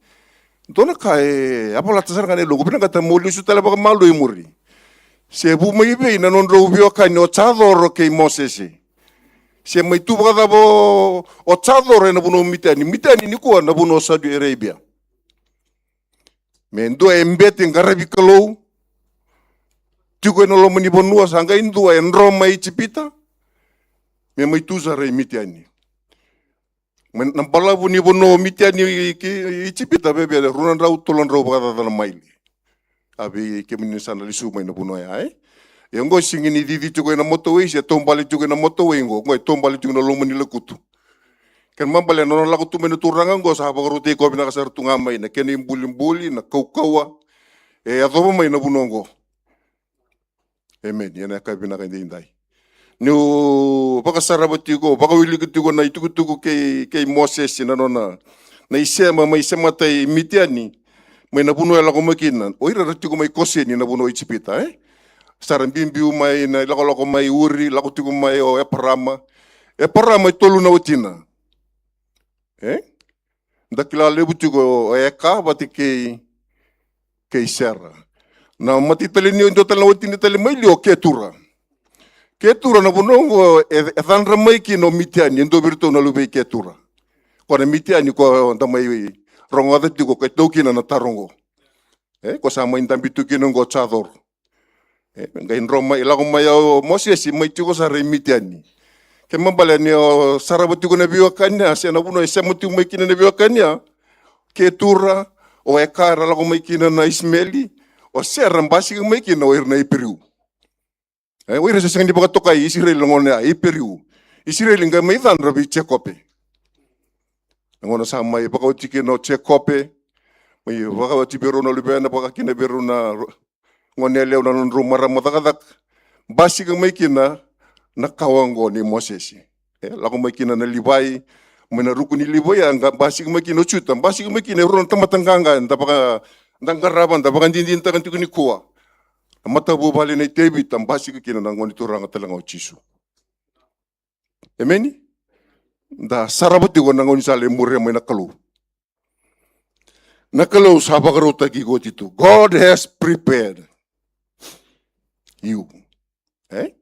Dua na ka e a volata sara ga na yaloqu, vinakata meu lesu tale vakamalua i muri. Se vu mai vei na nodrau veiwekani o Jacoro kei Mosese? Se mai tu vakacava o, o Jacoro ena vanua o Mitiani? Mitiani nikua na vanua o Saudi Arabia. Me dua e bete qaravi Kalou tiko ena loma ni vanua, sa qai dua e dro mai Ijipita me mai tu sara i Mitiani. Mai na balavu ni vanua o Mitiani ki Ijipita, veve rua na drau, tolu na drau vakacaca na maile. A vei kemuni sa na lesu mai na vanua ya, e? Ia oqo sega ni cici tiko ena motorway, se taubale tiko ena motorway oqo, oqo e taubale tiko na loma ni lekutu. Kena ibalebale na nona lako tu mai na turaga oqo, sa vakarautaki koya vinaka sara tu ga mai na kena ibulibuli, na kaukauwa e yacova mai na vanua oqo. Emeni. Ena yakavi vinaka edaidai, niu vakasarava tiko, vakawilika tiko na itukutuku kei, kei Mosese, na nona, na isema mai semata i Mitiani, mai na vanua e lako mai kina. O ira era tiko mai Koseni, na vanua o Ijipita, e? Sa ra biubiu mai na ilakolako mai Uri, lako tiko mai o Eparama. Eparama e tolu na watina, e? Da kila levu tiko o Eka vata kei, kei Sera. Na mata tale ni, dua tale na watina tale mai liu o Ketura. Ketura na vanua oqo e, e cadra mai kina o Mitiani, e dua vei iratou na luve i Ketura. Ko na Mitiani ko da mai rogoca tiko, keitou kina na taro oqo. E, ko sa mai dabe tu kina oqo o Jacoro. E, qai dro mai, lako mai o Mosese, mai tiko sara i Mitiani. Kena ibalebale ni o sarava tiko na veiwekani ya, se na vanua e sema tiko mai kina na veiwekani ya, Ketura, o Eka era lako mai kina na Isimeli, o Sera basika mai kina o ira na Iperiu. E, o ira se sega ni vakatokai Isireli na gauna ya, Iperiu. Isireli qai mai cadra vei Jekope. Na gauna sa mai vakaoti kina o Jekope, mai vakaoti vei rau na luvena, vaka kina vei rau na ro-, goneyalewa, na nodrau marama cakacaka. Basika mai kina na kawa oqo nei Mosese. E, lako mai kina na Livai, mai na ruku ni Livai, a qa-, basika mai kina o Juta, basika mai kina e rua na tamata qaqa, da vaka, da qarava, da vakadinadinataka tiko nikua. Na matavuvale nei Tevita, basika kina na gone turaga tale ga o Jisu. Emeni? Da sarava tiko na gaunisala e muria mai na Kalou. Na Kalou sa vakarautaki iko oti tu. God has prepared you. E?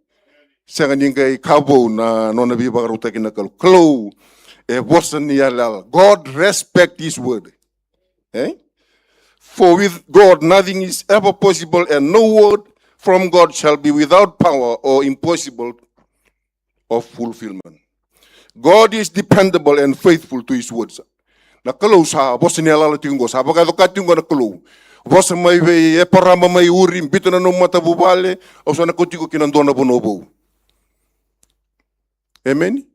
Sega ni qai ka vou na nona veivakarautaki na Kalou. Kalou e vosa ni yalayala. God respect his word. E? For with God nothing is ever possible, and no word from God shall be without power or impossible of fulfillment. God is dependable and faithful to his words. Na Kalou sa vosa ni yalayala tiko qo, sa vakayaco ka tiko qo na Kalou. Vosa mai vei Eparama mai Uri, biuta na nomu matavuvale, au sa na kauti iko ki na dua na vanua vou. Emeni?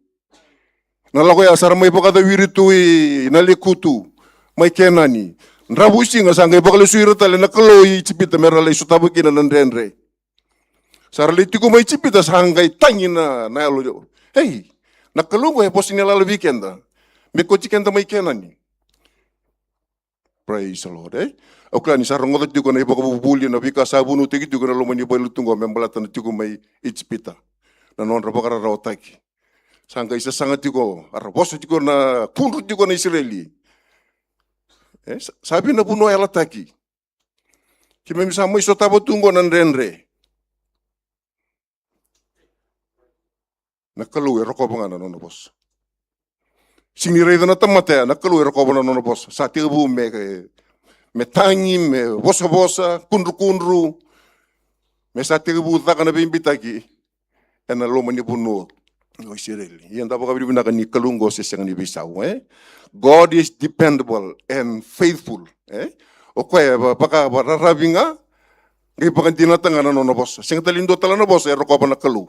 Na lako ya sa ra mai vakacawiri tu i na lekutu mai Kenani. Dravuisiga sa qai vakalesui ira tale na Kalou i Ijipita me ra lai sotava kina na dredre. Sa ra lai tiko mai Ijipita, sa qai tagi na, na yalo. Ei, na Kalou qo e vosa ni yalayala vei keda me kauti keda mai Kenani. Praise the Lord, e? Au kila ni sa rogoca tiko na ivakavuvuli, na veika sa vunautaki tiko na loma ni valelotu qo me baleta na tiko mai Ijipita, na nodra vakararawataki. Sa qai sasaga tiko, a ra vosa tiko na kudru tiko na Isireli. E, sa, sa vei na vanua yalataki. Keimami sa mai sotava tu qo na dredre. Na Kalou e rokova ga na nona vosa. Sega ni raica na tamata ya, na Kalou e rokova na nona vosa. Sa tekivu me, me tagi, me vosavosa, kudrukudru. Me sa tekivu caka na veibeitaki ena loma ni vanua o Isireli. Ia da vakavinavinaka ni Kalou qo se sega ni veisau, e? God is dependable and faithful, e? O koya e va-, vaka, vakararavi ga, qai vakadinata ga na nona vosa. Sega tale ni dua tale na vosa e rokova na Kalou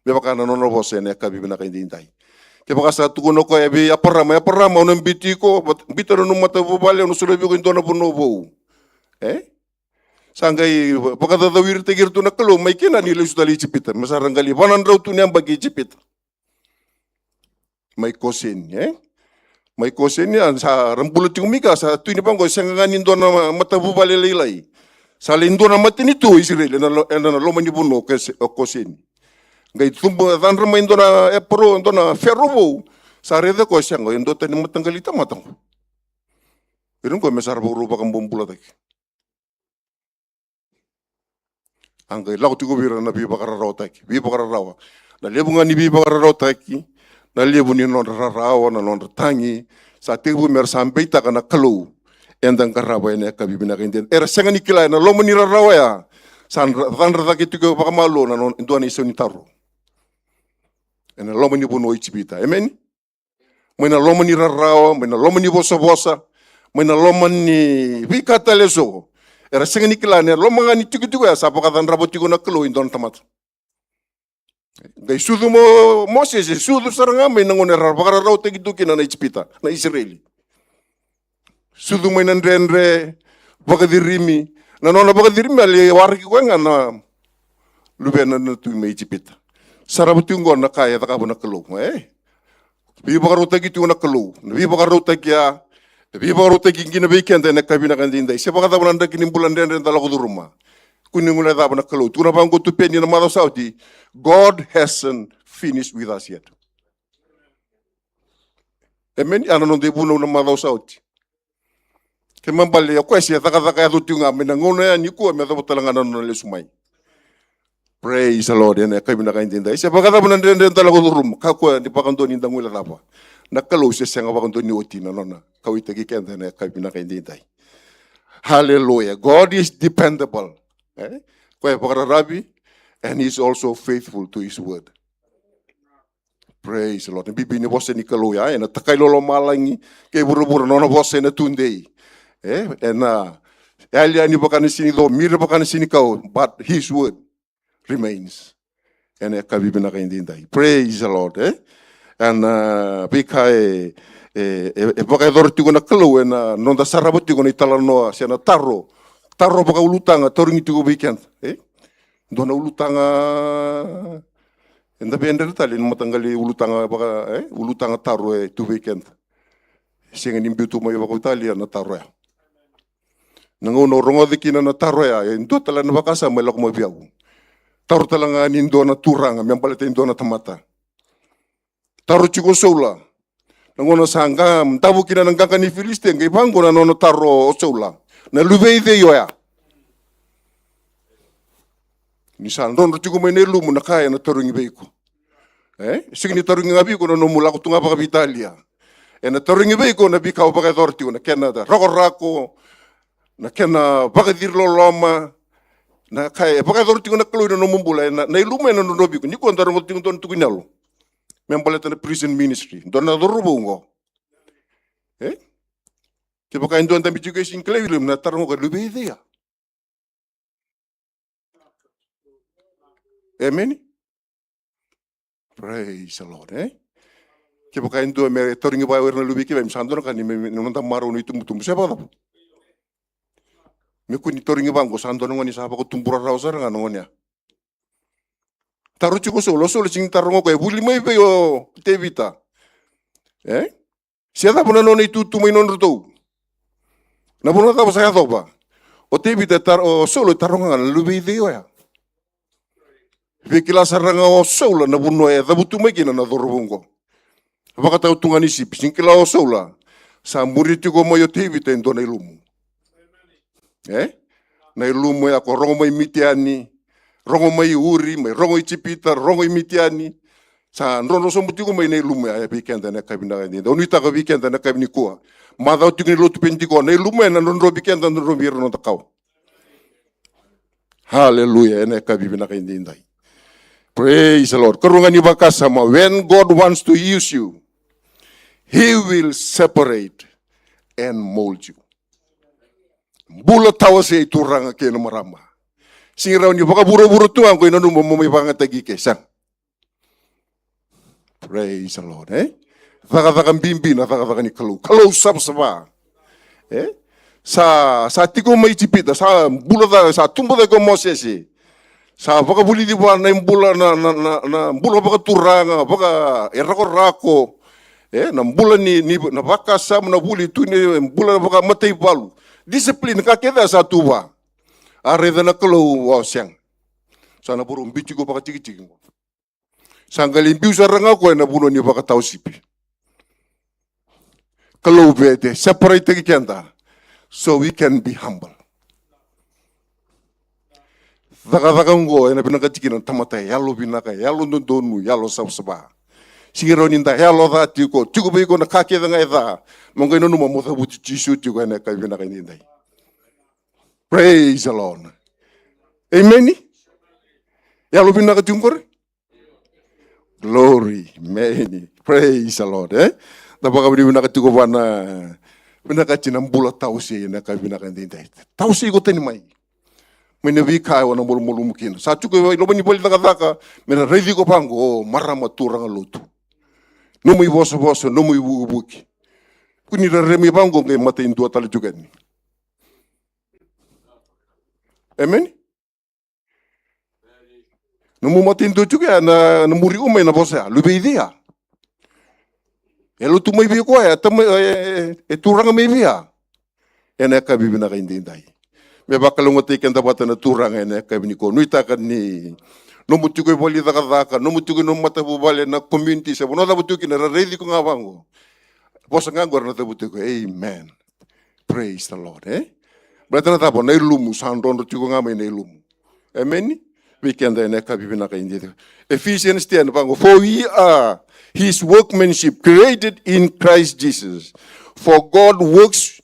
me vaka na nona vosa ena yakavi vinaka edaidai. Kevaka sa tukuna o koya vei Eparama, Eparama, au na biuti iko, vat-, biuta na nomu matavuvale, au na solia vei iko e dua na vanua vou. E? Sa qai va-, vakacacawiritaki iratou na Kalou mai Kenani, lesu tale i Ijipita. Me sa ra qai lai va na drau tu na yabaki i Ijipita. mai Koseni, e? Mai Koseni, a, sa ra bula tiko mai kea, sa tu ni vaqo, sega ga ni dua na ma-, matavuvale lailai. Sa lai dua na matanitu o Isireli, ena lo-, ena loma ni vanua o Kose-, o Koseni. Qai tubu, cadra mai dua na emperor, dua na Fero vou, sa raica o koya, sega, e dua tani mataqali tamata qo. Ira qo me sa ra vakarau vakabobulataki. A qai lako tiko vei ira na veivakararawataki, veivakararawa. Na levu ga ni veivakararawataki, na levu ni nodra rarawa, na nodra tagi, sa tekivu me ra sa beitaka na Kalou eda qarava ena yakavi vinaka edaidai. Era sega ni kila ena loma ni rarawa ya, sa dra-, cadra cake tiko vakamalua na nona, e dua na isau ni taro. Ena loma ni vanua o Ijipita. Emeni? Mai na loma ni rarawa, mai na loma ni vosavosa, mai na loma ni veika tale eso. Era sega ni kila ni loma ga ni tikotiko ya sa vakacadrava tiko na Kalou e dua na tamata. Qai sucu mai o Mosese, e sucu sara ga mai na gauna era vakararawataki tu kina na Ijipita, na Isireli. Sucu mai na dredre, vakacirimi. Na nona vakacirimi, a lai waraki koya ga na luvena na tui mai Ijipita. Sarava tiko qo na ka e cakava na Kalou, e? Veivakarautaki tiko na Kalou. Na veivakarautaki ya, e veivakarautaki kina vei keda ena yakavi vinaka edaidai. Se vakacava na draki ni bula dredre eda lako curuma, kua ni guilecava na Kalou. Tukuna vaqo o Tupeni na macawa sa oti, God hasn't finished with us yet. Emeni? A na noda ivunau na macawa sa oti. Kena ibalebale o koya se cakacaka yaco tiko ga mai na gauna ya nikua me yacova tale ga na nona lesu mai. Praise the Lord. Ena yakavi vinaka edaidai, se vakacava na dredre eda lako curuma, kakua ni vakadua ni da guilecava. Na Kalou se sega vakadua ni oti na nona kauwaitaki keda ena yakavi vinaka edaidai. Hallelujah. God is dependable. E? Koya e vakararavi, and he is also faithful to his word. Praise the Lord. Na bibi ni vosa ni Kalou ya, ena takai lolomalagi kei vuravura, nona vosa ena tudei. E, ena yali yani vaka na sinico, mira vaka na sinikau, but his word remains. Ena yakavi vinaka edaidai. Praise the Lord, e? Ena, a, veika e, e, e, e vakayacora tiko na Kalou, ena noda sarava tiko na italanoa, se na taro, taro vakaulutaga, tarogi tiko vei keda, e? Dua na ulutaga, eda via dredre tale ni mataqali ulutaga vaka, e, ulutaga taro e tu vei keda. Sega ni biu tu mai vakaitalia na taro ya. Na gauna au rogoca kina na taro ya, e dua tale na vakasama e lako mai vei au. Taro tale ga ni dua na turaga me baleta e dua na tamata. Taro tiko o Saula. Na gauna sa qa-, davo kina na qaqa ni Filisitia, qai vaqo na nona taro o Saula. Na luve i cei oya? Ni sa drodro tiko mai na ilumu, na ka ena tarogi vei iko. E? Sega ni tarogi ga vei iko na nomu lako tu ga vakaveitalia. Ena tarogi vei iko na veika o vakayacora tiko, na kena rakorako, na kena vakaciri loloma, na ka e vakayacora tiko na Kalou ena nomu bula, ena, na ilumu ena drodro vei iko. Nikua da rogoca tiko dua na tukuni yalo me baleta na prison ministry. Dua na cauravou qo. E? Kevaka e dua dabe tiko e sega ni kilai vei iko, na taro qo, luve i cei ya? Emeni? Praise the Lord, e? Kevaka e dua me tarogi vei ira na luve i keimami, sa dua na ka ni me, me, noda marau na itubutubu, se vakacava? Me kua ni tarogi vaqo, sa dua na gone sa vakatubu rarawa sara ga na gone ya. Taro tiko o Saula, o Saula sega ni taroga o koya, e vuli mai vei o Tevita. E? Se cava na nona itutu mai nodratou? Na vanua cava sa yacova? O Tevita e tar-, o Saula e taroga ga na luve i cei oya. Veikila sara ga o Saula na vanua e cavutu mai kina na cauravou qo. Vakatau tu ga ni sipi, sega ni kila o Saula. Sa muri tiko mai o Tevita e dua na ilumu. E? Na ilumu ya ko rogo mai Mitiani, rogo mai Uri, mai rogo Ijipita, rogo i Mitiani. Sa drodro sobu tiko mai na ilumu ya, e vei keda na yakavi vinaka edaidai. Au nuitaka vei keda na yakavi nikua. Macawa tiko ni lotu Penitiko, na ilumu ya ena drodro vei keda, drodro vei ira na noda kawa. Hallelujah, ena yakavi vinaka edaidai. Praise the Lord. Karua ga ni vakasama, when God wants to use you, he will separate and mold you. Bula tawasei turaga kei na marama. Sega ni rawa ni vakavuravura tu ga qo e nanuma mo mai vakayagataki ike, sega. Praise the Lord, e? Cakacaka bibi na cakacaka ni Kalou. Kalou savasava. E? Sa, sa tiko mai Ijipita, sa bula ca, sa tubu cake o Mosese. Sa vakavulici vua na ibula na, na, na, na bula vakaturaga, vaka, e rakorako. E, na bula ni, ni, na vakasama, na vuli tu ni bula na vakamataivalu. Discipline, ka kece sa tu va. A raica na Kalou, o sega. Sa na voro biu tiko vakatikitiki qo. Sa qai lai biu sara ga o koya ena vanua ni vakatawa sipi. Kalou vete, separate-taki keda. So we can be humble. Cakacaka oqo ena vinakati kina na tamata e yalo vinaka, e yalo dodonu, yalo savasava. Sega ni rawa ni da yalo ca tiko, tiko vei iko na ka kece ga e ca. Mo qai nanuma mo cavuti Jisu tiko ena yakavi vinaka edaidai. Praise the Lord. Amen. Yalo vinaka tiko qori. Glory. Amen. Praise the Lord, e? Da vakavinavinaka tiko vua na vinakati na bula tawasei ena yakavi vinaka edaidai. Tawasei iko tani mai. Mai na veika o na malumalumu kina. Sa tiko e loma ni vale ni cakacaka, me na raici iko vaqo, o marama turaga lotu. Nomu ivosavosa, nomu ivukivuki. Kua ni reremi vaqo qai matai dua tale tiko yani. Amen. Nomu matai dua tiko ya na, na muri iko mai na vosa ya. Luve i cei ya? E lotu mai vei koya, e tama, e, e, e turaga mai vei ya? Ena yakavi vinaka edaidai. Me vakalougatataki keda vata na Turaga ena yakavi nikua. Nuitaka ni nomu tiko e vale ni cakacaka, nomu tiko e nomu matavuvale, na community, se vanua cava tiko kina, ra raici iko ga vaqo. Vosa ga qo ra na cavuta tiko, amen. Praise the Lord, e? Baleta na cava? Na ilumu sa drodro tiko ga mai na ilumu. Amen? Vei keda ena yakavi vinaka edaidai. Ephesians ten, vaqo, for we are his workmanship, created in Christ Jesus, for good works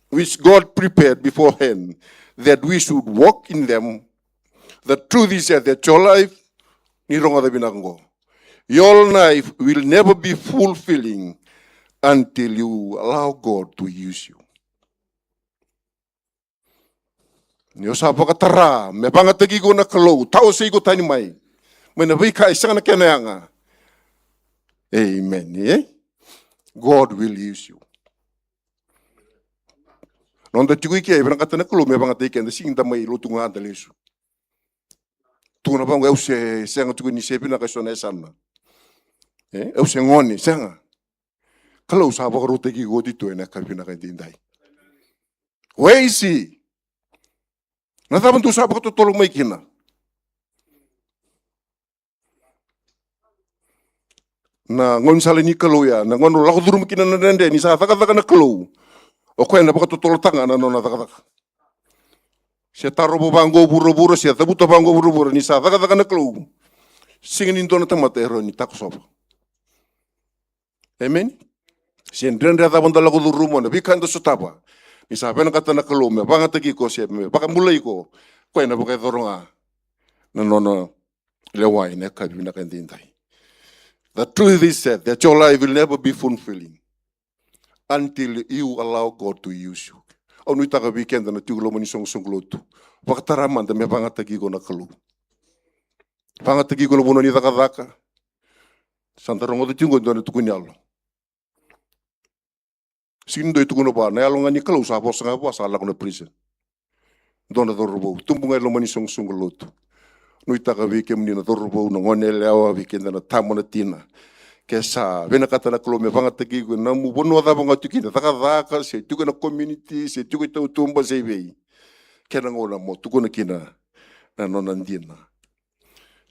which God prepared beforehand, that we should walk in them. The truth is that your life, ni rogoca vinaka qo, your life will never be fulfilling until you allow God to use you. Ni o sa vakatara me vagataki iko na Kalou, tawasei iko tani mai mai na veika e sega na kena yaga. Amen, e? God will use you. Noda tiko i ke e vinakata na Kalou me vagataki keda, sega ni da mai lotu ga da lesu. Tukuna vaqo, au se sega tiko ni se vinaka e so na yasana. E, au se gone, sega. Kalou sa vakarautaki iko oti tu ena yakavi vinaka edaidai. Where is he? Na cava dou sa vakatotolo mai kina? Na gaunisala ni Kalou ya, na gauna o lako curuma kina na dredre, ni sa cakacaka na Kalou, o koya ena vakatotolotaka ga na nona cakacaka. Se tarova vaqo vuravura, se cavuta vaqo vuravura, ni sa cakacaka na Kalou, sega ni dua na tamata e rawa ni takosova. Amen. Se dredre cava da lako curuma, na veika da sotava, ni sa vinakata na Kalou me vagataki iko se me vakabulai iko, koya ena vakayacora ga na nona lewa ena yakavi vinaka edaidai. The truth is that, that your life will never be fulfilling until you allow God to use you. Au nuitaka vei keda na tiko loma ni soqosoqo lotu, vakatara mada me vagataki iko na Kalou. Vagataki iko na vanua ni cakacaka. Sa da rogoca tiko e dua na tukuni yalo. Sega ni dua e tukuna vua, na Yalo ga ni Kalou sa vosa ga vua, sa lako na prison. Dua na cauravou tubu ga e loma ni soqosoqo lotu. Nuitaka vei kemuni na cauravou, na gone yalewa, vei keda na tama, na tina, ke sa vinakata na Kalou me vagataki iko ena nomu vanua cava ga o tiko kina, cakacaka, se tiko ena community, se tiko i tautuba, se i vei, kena gauna mo tukuna kina na nona dina.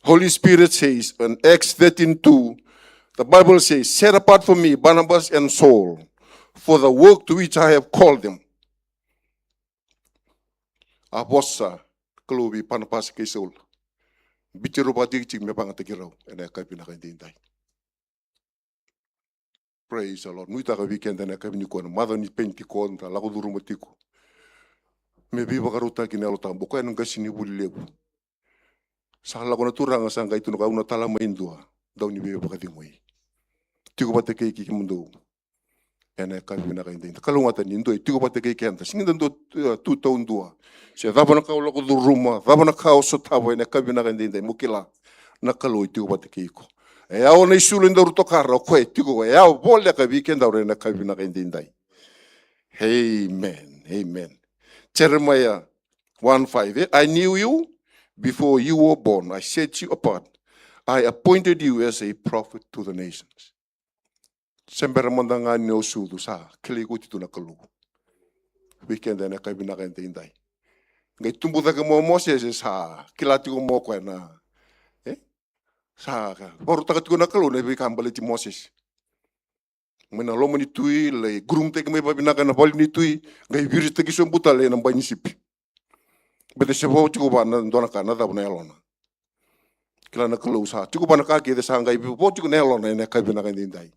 Holy Spirit says in Acts thirteen two, the Bible says, "Set apart for me Barnabas and Saul for the work to which I have called them." A vosa Kalou vei Barnabas kei Saul. Biuti rau vakatikitiki me vagataki rau ena yakavi vinaka edaidai. Praise the Lord. Nuitaka vei keda ena yakavi nikua, na macawa ni Penitiko da lako curuma tiko. Me veivakarautaki na Yalo Tabu, o koya na qasenivuli levu. Sa lako na Turaga, sa qai tukuna, "Au na tala mai e dua, dau ni veivakacegui." Tiko vata kei kemudou ena yakavi vinaka edaidai. Kalougata ni dua e tiko vata kei keda. Sega ni da dua, e, tu taudua. Se cava na ka o lako curuma, cava na ka o sotava ena yakavi vinaka edaidai, mo kila, na Kalou e tiko vata kei iko. E yawa na isulu e daru tokara, o koya e tiko, e yawa voleka vei kedaru ena yakavi vinaka edaidai. Amen. Amen. Jeremiah one five, e? "I knew you before you were born. I set you apart. I appointed you as a prophet to the nations." Se bera mada ga ni o sucu, sa kilai iko tiko na Kalou. Vei keda ena yakavi vinaka edaidai. Qai tubu cake mai o Mosese, sa kila tiko mai o koya na, e? Sa vakarautaka tiko na Kalou na veika baleti Mosese. Mai na loma ni tui, lai groom-taki mai vavinaka ena vale ni tui, qai viritaki sobu tale ena bai ni sipi. Baleta se vo tiko vua na dua na ka, na cava? Na yalona. Kila na Kalou sa tiko vua na ka kece, sa qai vo tiko na yalona ena yakavi vinaka edaidai.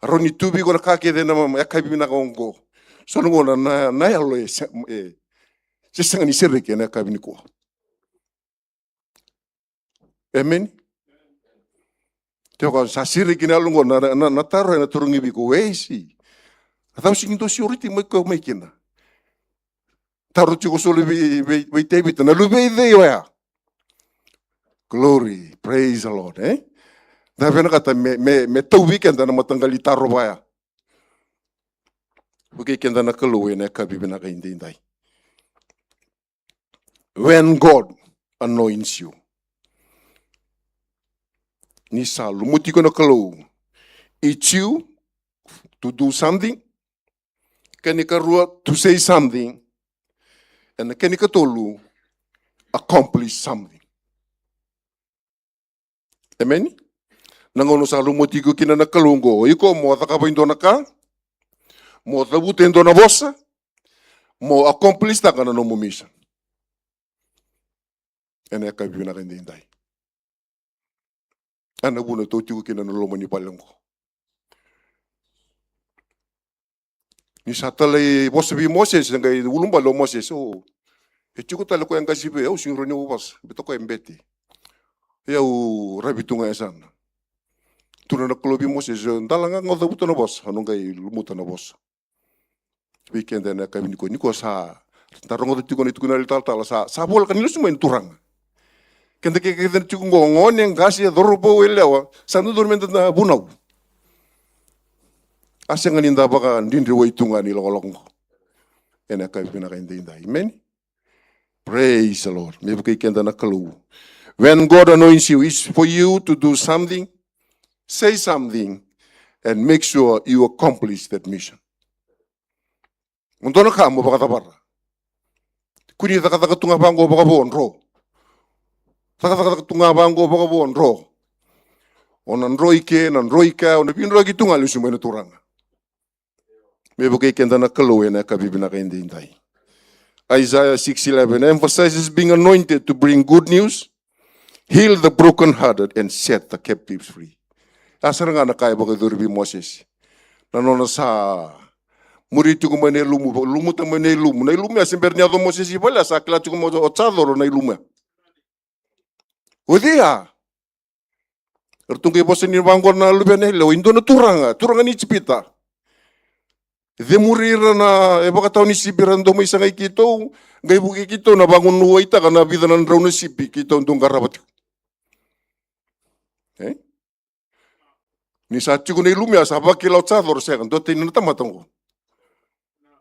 A rawa ni tu vei iko na ka kece ena yakavi vinaka oqo. So na gauna na, na yalo e se-, e se sega ni sereki ena yakavi nikua. Amen. Tiko sa sereki na yalo oqo, na, na, na taro ena tarogi vei iko, where is he? A cava sega ni dua sureti mai koya mai kina? Taro tiko soli vei, vei, vei Tevita, na luve i cei oya? Glory, praise the Lord, e? Da vinakata me, me, me tauvi keda na mataqali taro vaya. Vukei keda na Kalou ena yakavi vinaka edaidai. When God anoints you. Ni sa lumuti iko na Kalou. It's you to do something. Kena ikarua, to say something. And kena ikatolu, accomplish something. Amen? Na gauna sa lumuti iko kina na Kalou oqo, iko mo cakava e dua na ka, mo cavuta e dua na vosa, mo accomplish-taka na nomu mission. Ena yakavi vinaka edaidai. Ena vuna tou tiko kina na loma ni vale oqo. Ni sa talai vosa vei Mosese, qai ulubale o Mosese, o, e tiko tale koya qase vei au, sega ni rawa niu vosa, baleta o koya e bete. Ia au ravi tu ga e yasana. Tukuna na Kalou vei Mosese, dala ga o cavuta na vosa, au na qai lumuta na vosa. Vei keda ena yakavi nikua, nikua sa da rogoca tiko na itukuni ni italatala, sa, sa voleka ni lesu mai na Turaga. Keda ke, keda tiko oqo, gone, qase, cauravou, yalewa, sa dodonu meda na vunau. A sega ni da vakadridriwai tu ga ni lakolako oqo. Ena yakavi vinaka edaidai. Amen. Praise the Lord. Me vukei keda na Kalou. When God anoints you, it's for you to do something, say something, and make sure you accomplish that mission. Mo dua na ka mo vakacavara. Kua ni cakacaka tu ga vaqo vakavo dro. Cakacaka tu ga vaqo vakavo dro. O na dro i ke, na dro i kea, o na vidroki tu ga lesu mai na Turaga. Me vukei keda na Kalou ena yakavi vinaka edaidai. Isaiah six eleven emphasizes being anointed to bring good news, heal the brokenhearted, and set the captives free. A sara ga na ka e vakayacori vei Mosese. Na nona sa muri tiko mai na ilumu, lumuta mai na ilumu. Na ilumu ya se bera ni yaco o Mosese i vale, a sa kila tiko mai o Jacob na ilumu ya. O cei ya? Eratou qai vosa ni vaqo na luvena yalewa, e dua na turaga, turaga ni Ijipita. Cemuri ira na, e vakatawa ni sipi, era dau mai sagai keitou, qai vukei keitou na vagunuwaitaka na vica na drau na sipi keitou dau qarava tiko. E? Ni sa tiko na ilumu ya, sa vakila o Jacob, sega, dua tani na tamata oqo.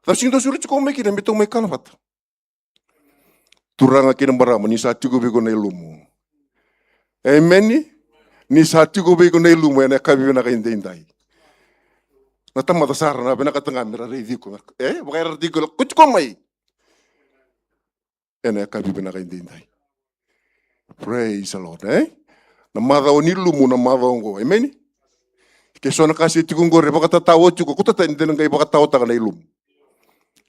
Sa sega ni dau sureti koya mai kina me tou mai kana vata. Turaga kei na marama, ni sa tiko vei iko na ilumu. Emeni? Ni sa tiko vei iko na ilumu ena yakavi vinaka edaidai. Na tamata sara na vinakata ga me ra raici iko. E? Vakayarayarataki iko, ko tiko mai. Ena yakavi vinaka edaidai. Praise the Lord, e? Na macawa ni ilumu na macawa oqo. Emeni? Ke so na ka se tiko oqori e vakatatao tiko, kauta tani de na qai vakataotaka na ilumu.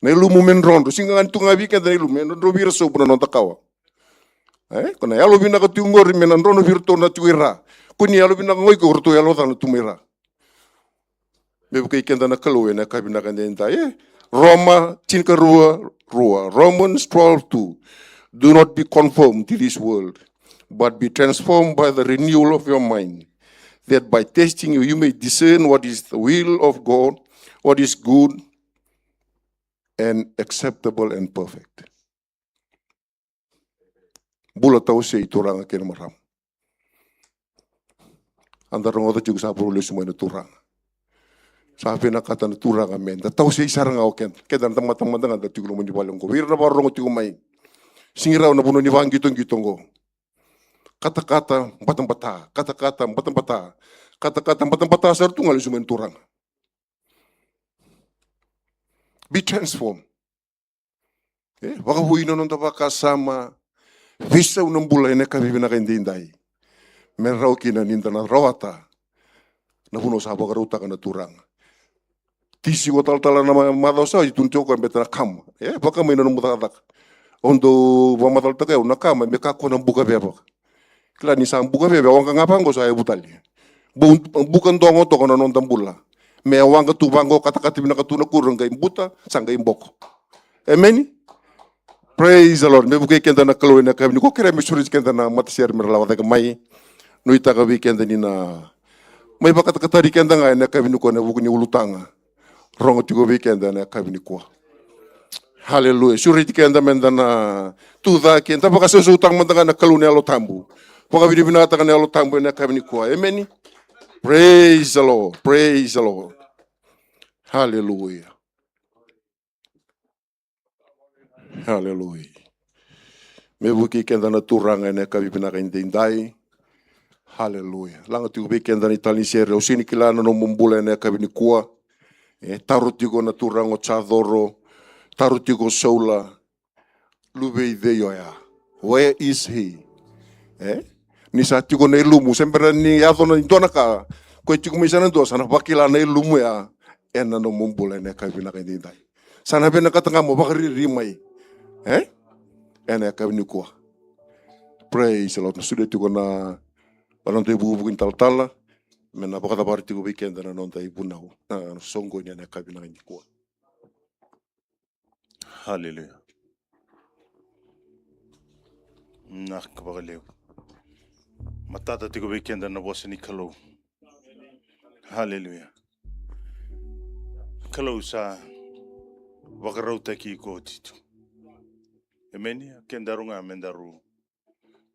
Na ilumu me drodro, sega ga ni tu ga vei keda na ilumu, me drodro vei ira sobu na noda kawa. E, ko na yalo vinaka tiko oqori me na drodro vei iratou na tiko i ra. Ko ni yalo vinaka ga o iko, o ratou yalo ca na tu mai ra. Me vukei keda na Kalou ena yakavi vinaka edaidai, e? Roma tinikarua, rua. Romans twelve two. Do not be conformed to this world, but be transformed by the renewal of your mind, that by testing you, you may discern what is the will of God, what is good and acceptable and perfect. Bula tawasei, turaga kei na marama. Eda rogoca tiko sa vulica lesu mai na Turaga. Sa vinakata na Turaga me da tawasei sara ga o keda, keda na tamata mada ga da tiko loma ni vale oqo. Vei ira na vakarorogo tiko mai, sega ni rawa na vanua ni vaqitoqito oqo. Katakata, batabata, katakata, batabata, katakata, batabata sara tu ga lesu mai na Turaga. Be transformed. E vakavoui na noda vakasama. Veisau na bula ena yakavi vinaka edaidai, me rawa kina ni da na rawata na vanua sa vakarautaka na Turaga. Tisi ko talatala na ma- macawa sa oti, tukuna tiko o koya, beta na kama. E vaka mai na nomu cakacaka. Au dau vakamacalataka, au na kama me kakua na buka veva. Kila ni sa buka veva, waqa ga vaqo sa yavu tale. Bu- buka dogo toka na noda bula. Me waqa tu vaqo, katakata vinaka tu na kuro, qai buta, sa qai boko. Emeni. Praise the Lord. Me vukei keda na Kalou ena yakavi nikua. Kerea me sureti keda na matasere me ra lako cake mai. Nuitaka vei keda ni na mai vakatakatari keda ga ena yakavi nikua ena vuku ni ulutaga. Rogo tiko vei keda ena yakavi nikua. Haleluya. Sureti keda me da na tu cake, da vakasausautaka mada ga na Kalou na Yalo Tabu. Vakavinavinakataka na Yalo Tabu ena yakavi nikua. Emeni. Praise the Lord. Praise the Lord. Haleluya. Haleluya. Me vukei keda na Turaga ena yakavi vinaka edaidai. Haleluya. Laga tiko vei keda na italanoa sere, au sega ni kila na nomu bula ena yakavi nikua. E taro tiko na turaga o Jacoro, taro tiko o Saula. Luve i cei oya? Where is he? E? Ni sa tiko na ilumu, se bera ni yaco na dua na ka, ko e tiko mai sa na dua, sa na vakila na ilumu ya ena nomu bula ena yakavi vinaka edaidai. Sa na vinakata ga mo vakariri mai. E? Ena yakavi nikua. Praise the Lord. Na solia tiko na, na noda ivukivuki ni talatala me na vakacavari tiko vei keda na noda ivunau, na soqoni ena yakavi vinaka nikua. Haleluya. Vinaka vakalevu. Matata tiko vei keda na vosa ni Kalou. Haleluya. Kalou sa vakarautaki iko oti tu. Emeni. Kedaru ga me daru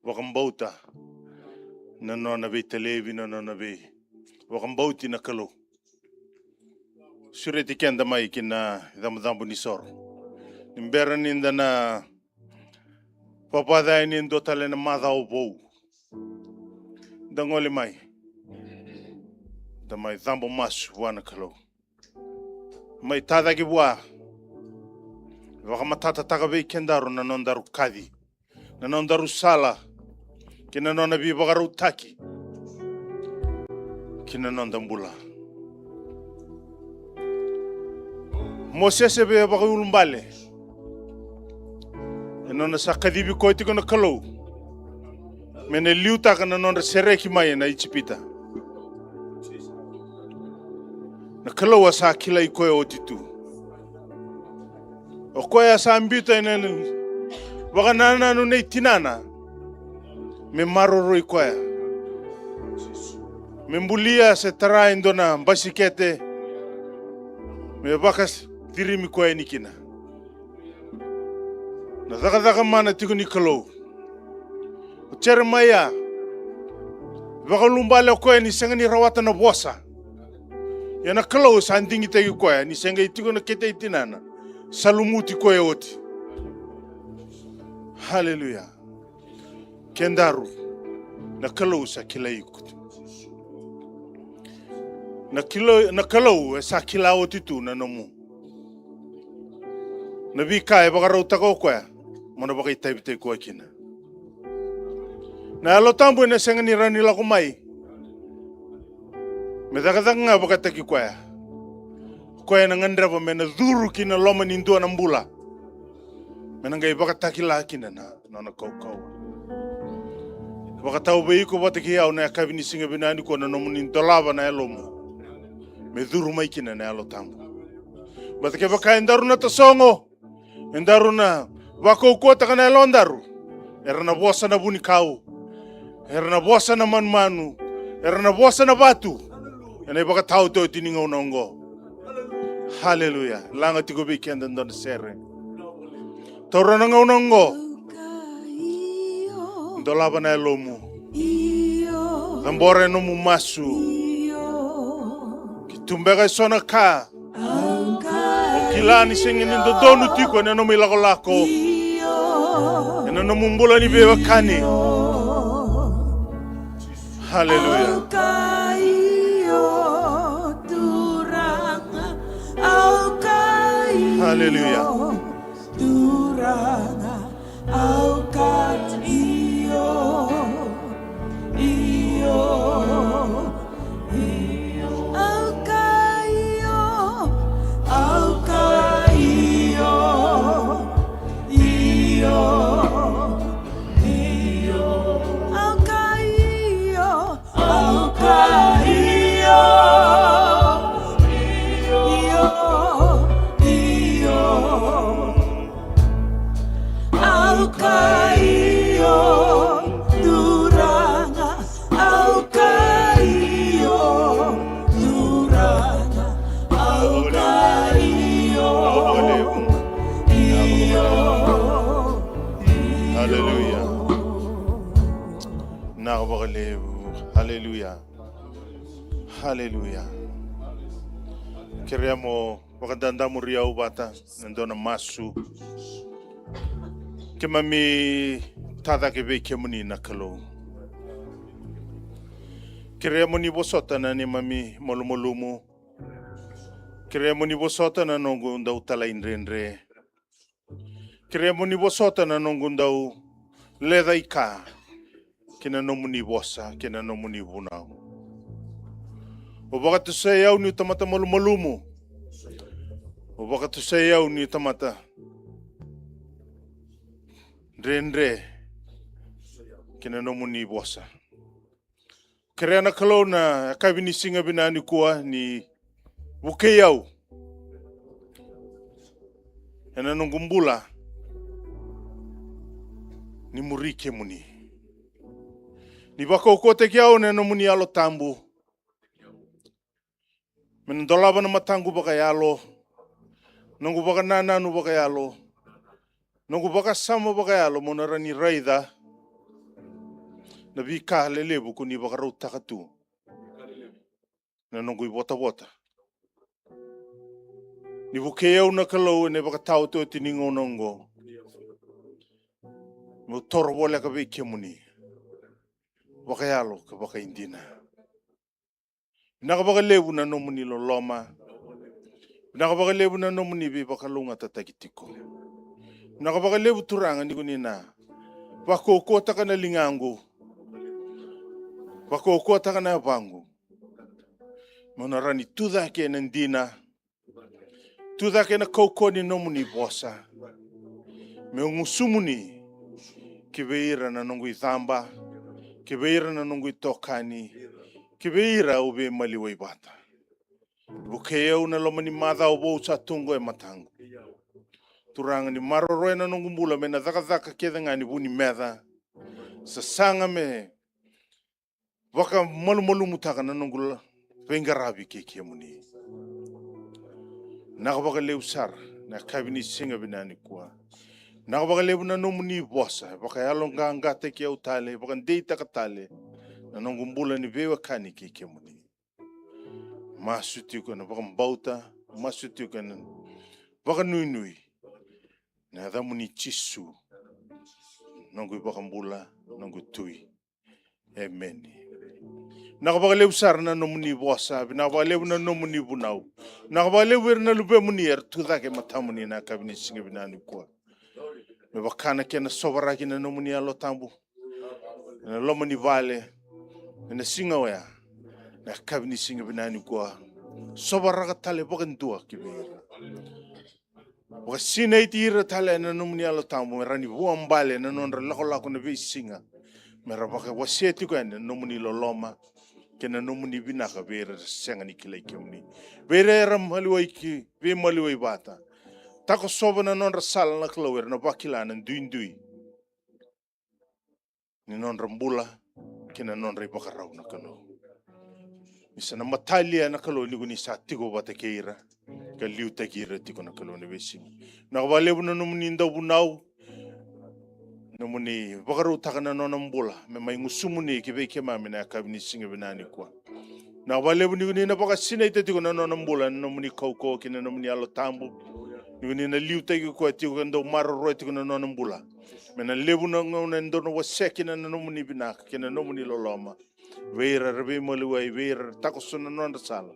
vakabauta na nona veitalevi, na nona veivakabauti na Kalou. Sureti keda mai ki na icabocabo ni soro. Ni bera ni da na vavaca yani e dua tale na macawa vou, da gole mai, da mai cabo masu vua na Kalou. Mai tacake vua. Vakamatatataka vei kedaru na nodaru kaci, na nodaru sala, kei na nona veivakarautaki ki na noda bula. Mosese via vakaulubale, e nona sa kacivi koya tiko na Kalou me na liutaka na nodra sereki mai ena Ijipita. Na Kalou a sa kilai koya oti tu. O koya a sa biuta ena vakanananu nei tinana me maroroi koya, me bulia se tara e dua na basikete me vakacirimi koya yani kina. Na cakacaka mana tiko ni Kalou. O Jeremaia, vakaulubale o koya ni sega ni rawata na vosa. Ia na Kalou sa digitaki koya ni se qai tiko na kete i tinana, sa lumuti koya oti. Haleluya. Kedaru, na Kalou sa kilai iko tu. Na Kalou, na Kalou e sa kila oti tu na nomu, na veika e vakarautaka o koya mo na vakaitavitaki koya kina. Na Yalo Tabu ena sega ni rawa ni lako mai me cakacaka ga vakataki koya. Koya ena gadreva me na curu ki na loma ni dua na bula me na qai vakatakila kina na nona kaukauwa. Vakatau vei iko vata kei au na yakavi ni siga vinaka nikua na nomuni dolava na yalomu me curu mai kina na Yalo Tabu. Vata kevaka edaru na tasogo, edaru na vakaukauwataka na yalodaru, era na vosa na vunikau, era na vosa na manumanu, era na vosa na vatu ena ivakataotioti ni gauna oqo. Haleluya. Laga tiko vei keda dua na sere. Taura na gauna oqo. Dolava na yalomu. Cabora e nomu masu. Ke tu beka e so na ka o kila ni sega ni dodonu tiko ena nomu ilakolako, ena nomu bula ni veiwekani. Haleluya. Haleluya. Turaga, au kaya io, io, io. Au kaya io, au kaya io, io, io. Au kaya io, au kaya io, io, io. Au kaya io, Turaga, au kaya io, Turaga, au kaya io, io. Haleluya. Vinaka vakalevu. Haleluya. Haleluya. Kerea mo vakadadamuri au vata na dua na masu. Keimami tacake vei kemuni na Kalou. Kerea mo ni vosota na neimami malumalumu. Kerea mo ni vosota na noqu dau talaidredre. Kerea mo ni vosota na noqu dau lecaika kei na nomuni vosa, kei na nomuni vunau. O vakatusai au niu tamata malumalumu. O vakatusai au niu tamata dredre kei na nomuni vosa. Kerea na Kalou na yakavi ni siga vinaka nikua ni vukei au ena noqu bula ni muri kemuni. Ni vakaukauwataki au na nomuni Yalo Tabu me na dolava na mataqu vakayalo, noqu vakanananu vakayalo, noqu vakasama vakayalo, mo na rawa ni raica na veika lelevu ko ni vakarautaka tu na noqu ivotavota. Ni vukei au na Kalou ena ivakataotioti ni gauna oqo, meu toro voleka vei kemuni vakayalo ka vakaidina. Vinaka vakalevu na nomuni loloma. Vinaka vakalevu na nomuni veivakalougatataki tiko. Vinaka vakalevu Turaga ni ko ni na vakaukauwataka na ligaqu, vakaukauwataka na yavaqu, meu na rawa ni tucake ena dina, tucake ena kaukauwa ni nomuni vosa, meu gusumuni ki vei ira na noqu icaba, ki vei ira na noqu itokani, ki vei ira au veimaliwai vata. Vukei au na loma ni macawa vou sa tu oqo e mataqu. Turaga, ni maroroya na noqu bula mai na cakacaka kece ga ni vu ni meca, sasaga me vakamalumalumutaka na noqu la-, veiqaravi kei kemuni. Vinaka vakalevu sara na yakavi ni siga vinaka nikua. Vinaka vakalevu na nomuni vosa e vakayaloqaqataki au tale, vakadeitaka tale na noqu bula ni veiwekani kei kemuni. Masu tiko ena vakabauta, masu tiko ena vakanuinui. Na yacamuni Jisu, noqu iVakabula, noqu Tui. Emeni. Vinaka vakalevu sara na nomuni vosa, vinaka vakalevu na nomuni vunau. Vinaka vakalevu ira na luvemuni era tu cake e matamuni na yakavi ni siga vinaka nikua. Me vaka na kena sovaraki na nomuni Yalo Tabu ena loma ni vale ena siga oya, na yakavi ni siga vinaka nikua. Sovaraka tale vakadua ki vei ira. Vakasinaiti ira tale ena nomuni Yalo Tabu me ra ni vuabale ena nodra lakolako na veisiga, me ra vakawasea tiko yani na nomuni loloma kei na nomuni vinaka vei ira era sega ni kilai kemuni, vei ira era maliwai ki, veimaliwai vata. Takosova na nodra sala na Kalou, era na vakila na duidui ni nodra bula kei na nodra ivakarau na Kalou. Ni sa na matalia na Kalou ni ko ni sa tiko vata kei ira ka liutaki ira tiko na Kalou na veisiga. Vinaka vakalevu na nomuni dauvunau, nomuni vakarautaka na nona bula me mai gusumuni ki vei keimami na yakavi ni siga vinaka nikua. Vinaka vakalevu ni ko ni na vakasinaita tiko na nona bula ena nomuni kaukauwa kei na nomuni Yalo Tabu. Ni ko ni na liutaki koya tiko ka dau maroroya tiko na nona bula. Me na levu na gauna e dau na wasea kina na nomuni vinaka kei na nomuni loloma vei ira era veimaliwai, vei ira era takoso na nodra sala.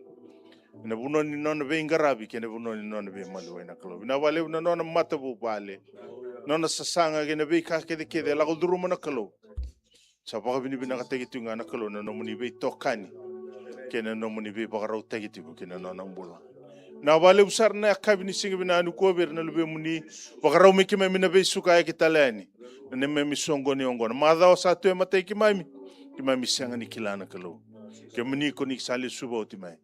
ena vanua ni nona veiqaravi kei na vanua ni nona veimaliwai na Kalou. Vinaka vakalevu na nona matavuvale, nona sasaga kei na veika kecekece e lako curuma na Kalou. Sa vakavinavinakataki tiko ga na Kalou na nomuni veitokani kei na nomuni veivakarautaki tiko ki na nona bula. Vinaka vakalevu sara na yakavi ni siga vinaka nikua vei ira na luvemuni, vakarau me keimami na veisukayaki tale yani na neimami soqoni oqo. Na macawa sa tu e matai keimami, keimami sega ni kila na Kalou. Kemuni ko ni sa lesuva oti mai.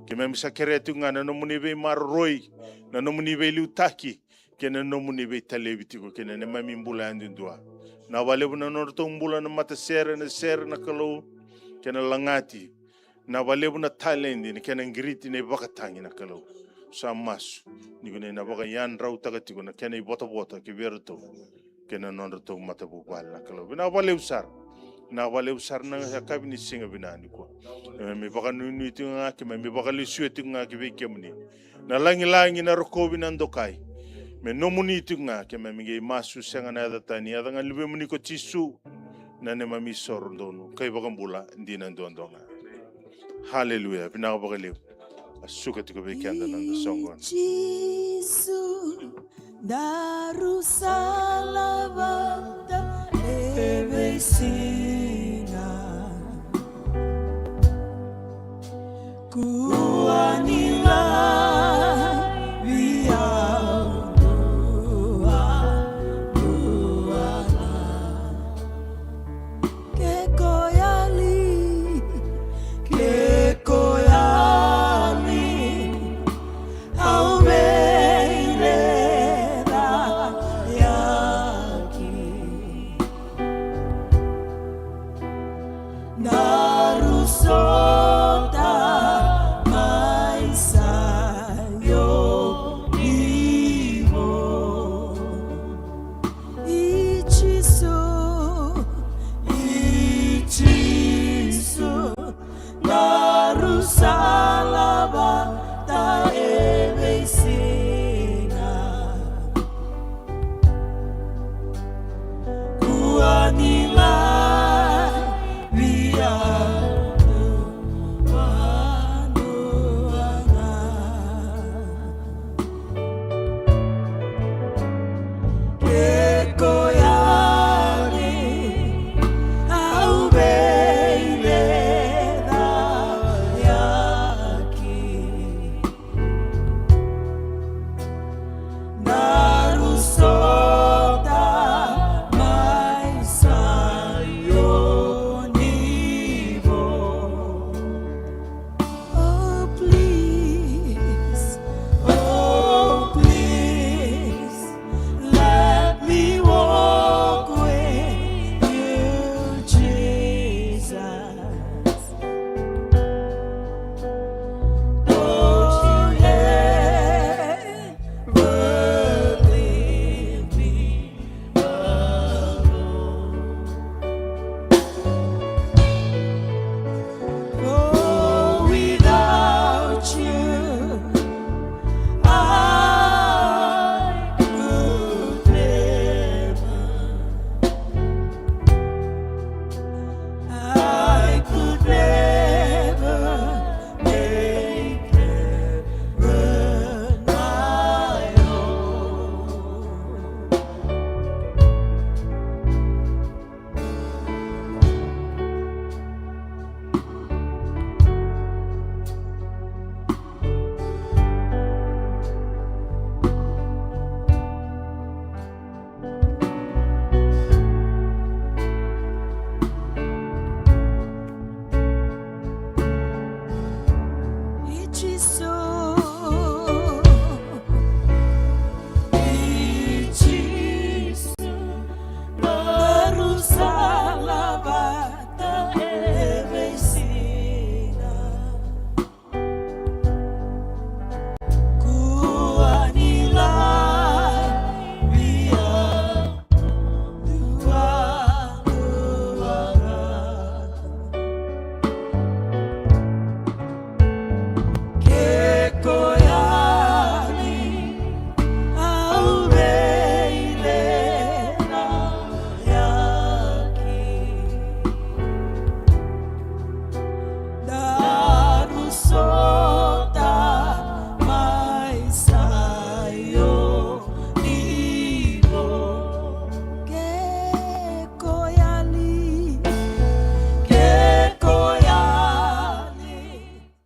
Keimami sa kerea tiko ga na nomuni veimaroroi, na nomuni veiliutaki, kei na nomuni veitalevi tiko kei na neimami bula yadudua. Vinaka vakalevu na nodratou bula na matasere, na sere na Kalou, kei na lagati. Vinaka vakalevu na taledi, na kena qiriti, na ivakatagi na Kalou. Sa masu ni ko ni na vakayadrautaka tiko na kena ivotavota ki vei iratou kei na nodratou matavuvale na Kalou. Vinaka vakalevu sara. Vinaka vakalevu sara na yakavi ni siga vinaka nikua. Keimami vakanuinui tiko ga, keimami vakalesuya tiko ga ki vei kemuni. Na lagilagi, na rokovi, na dokai me nomuni tiko ga. Keimami qai masu sega na yaca tani, yaca ga ni luvemuni ko Jisu, na neimami isoro donu ka iVakabula dina duadua ga. Haleluya. Vinaka vakalevu. A suka tiko vei keda na noda soqoni. Jisu, daru sa lavata e veisiga. Kua ni laivi au duadua ga. Ke ko yali, ke ko yali, au veilecayaki. Daru sota mai Saioni vou. I Jisu, i Jisu, daru sa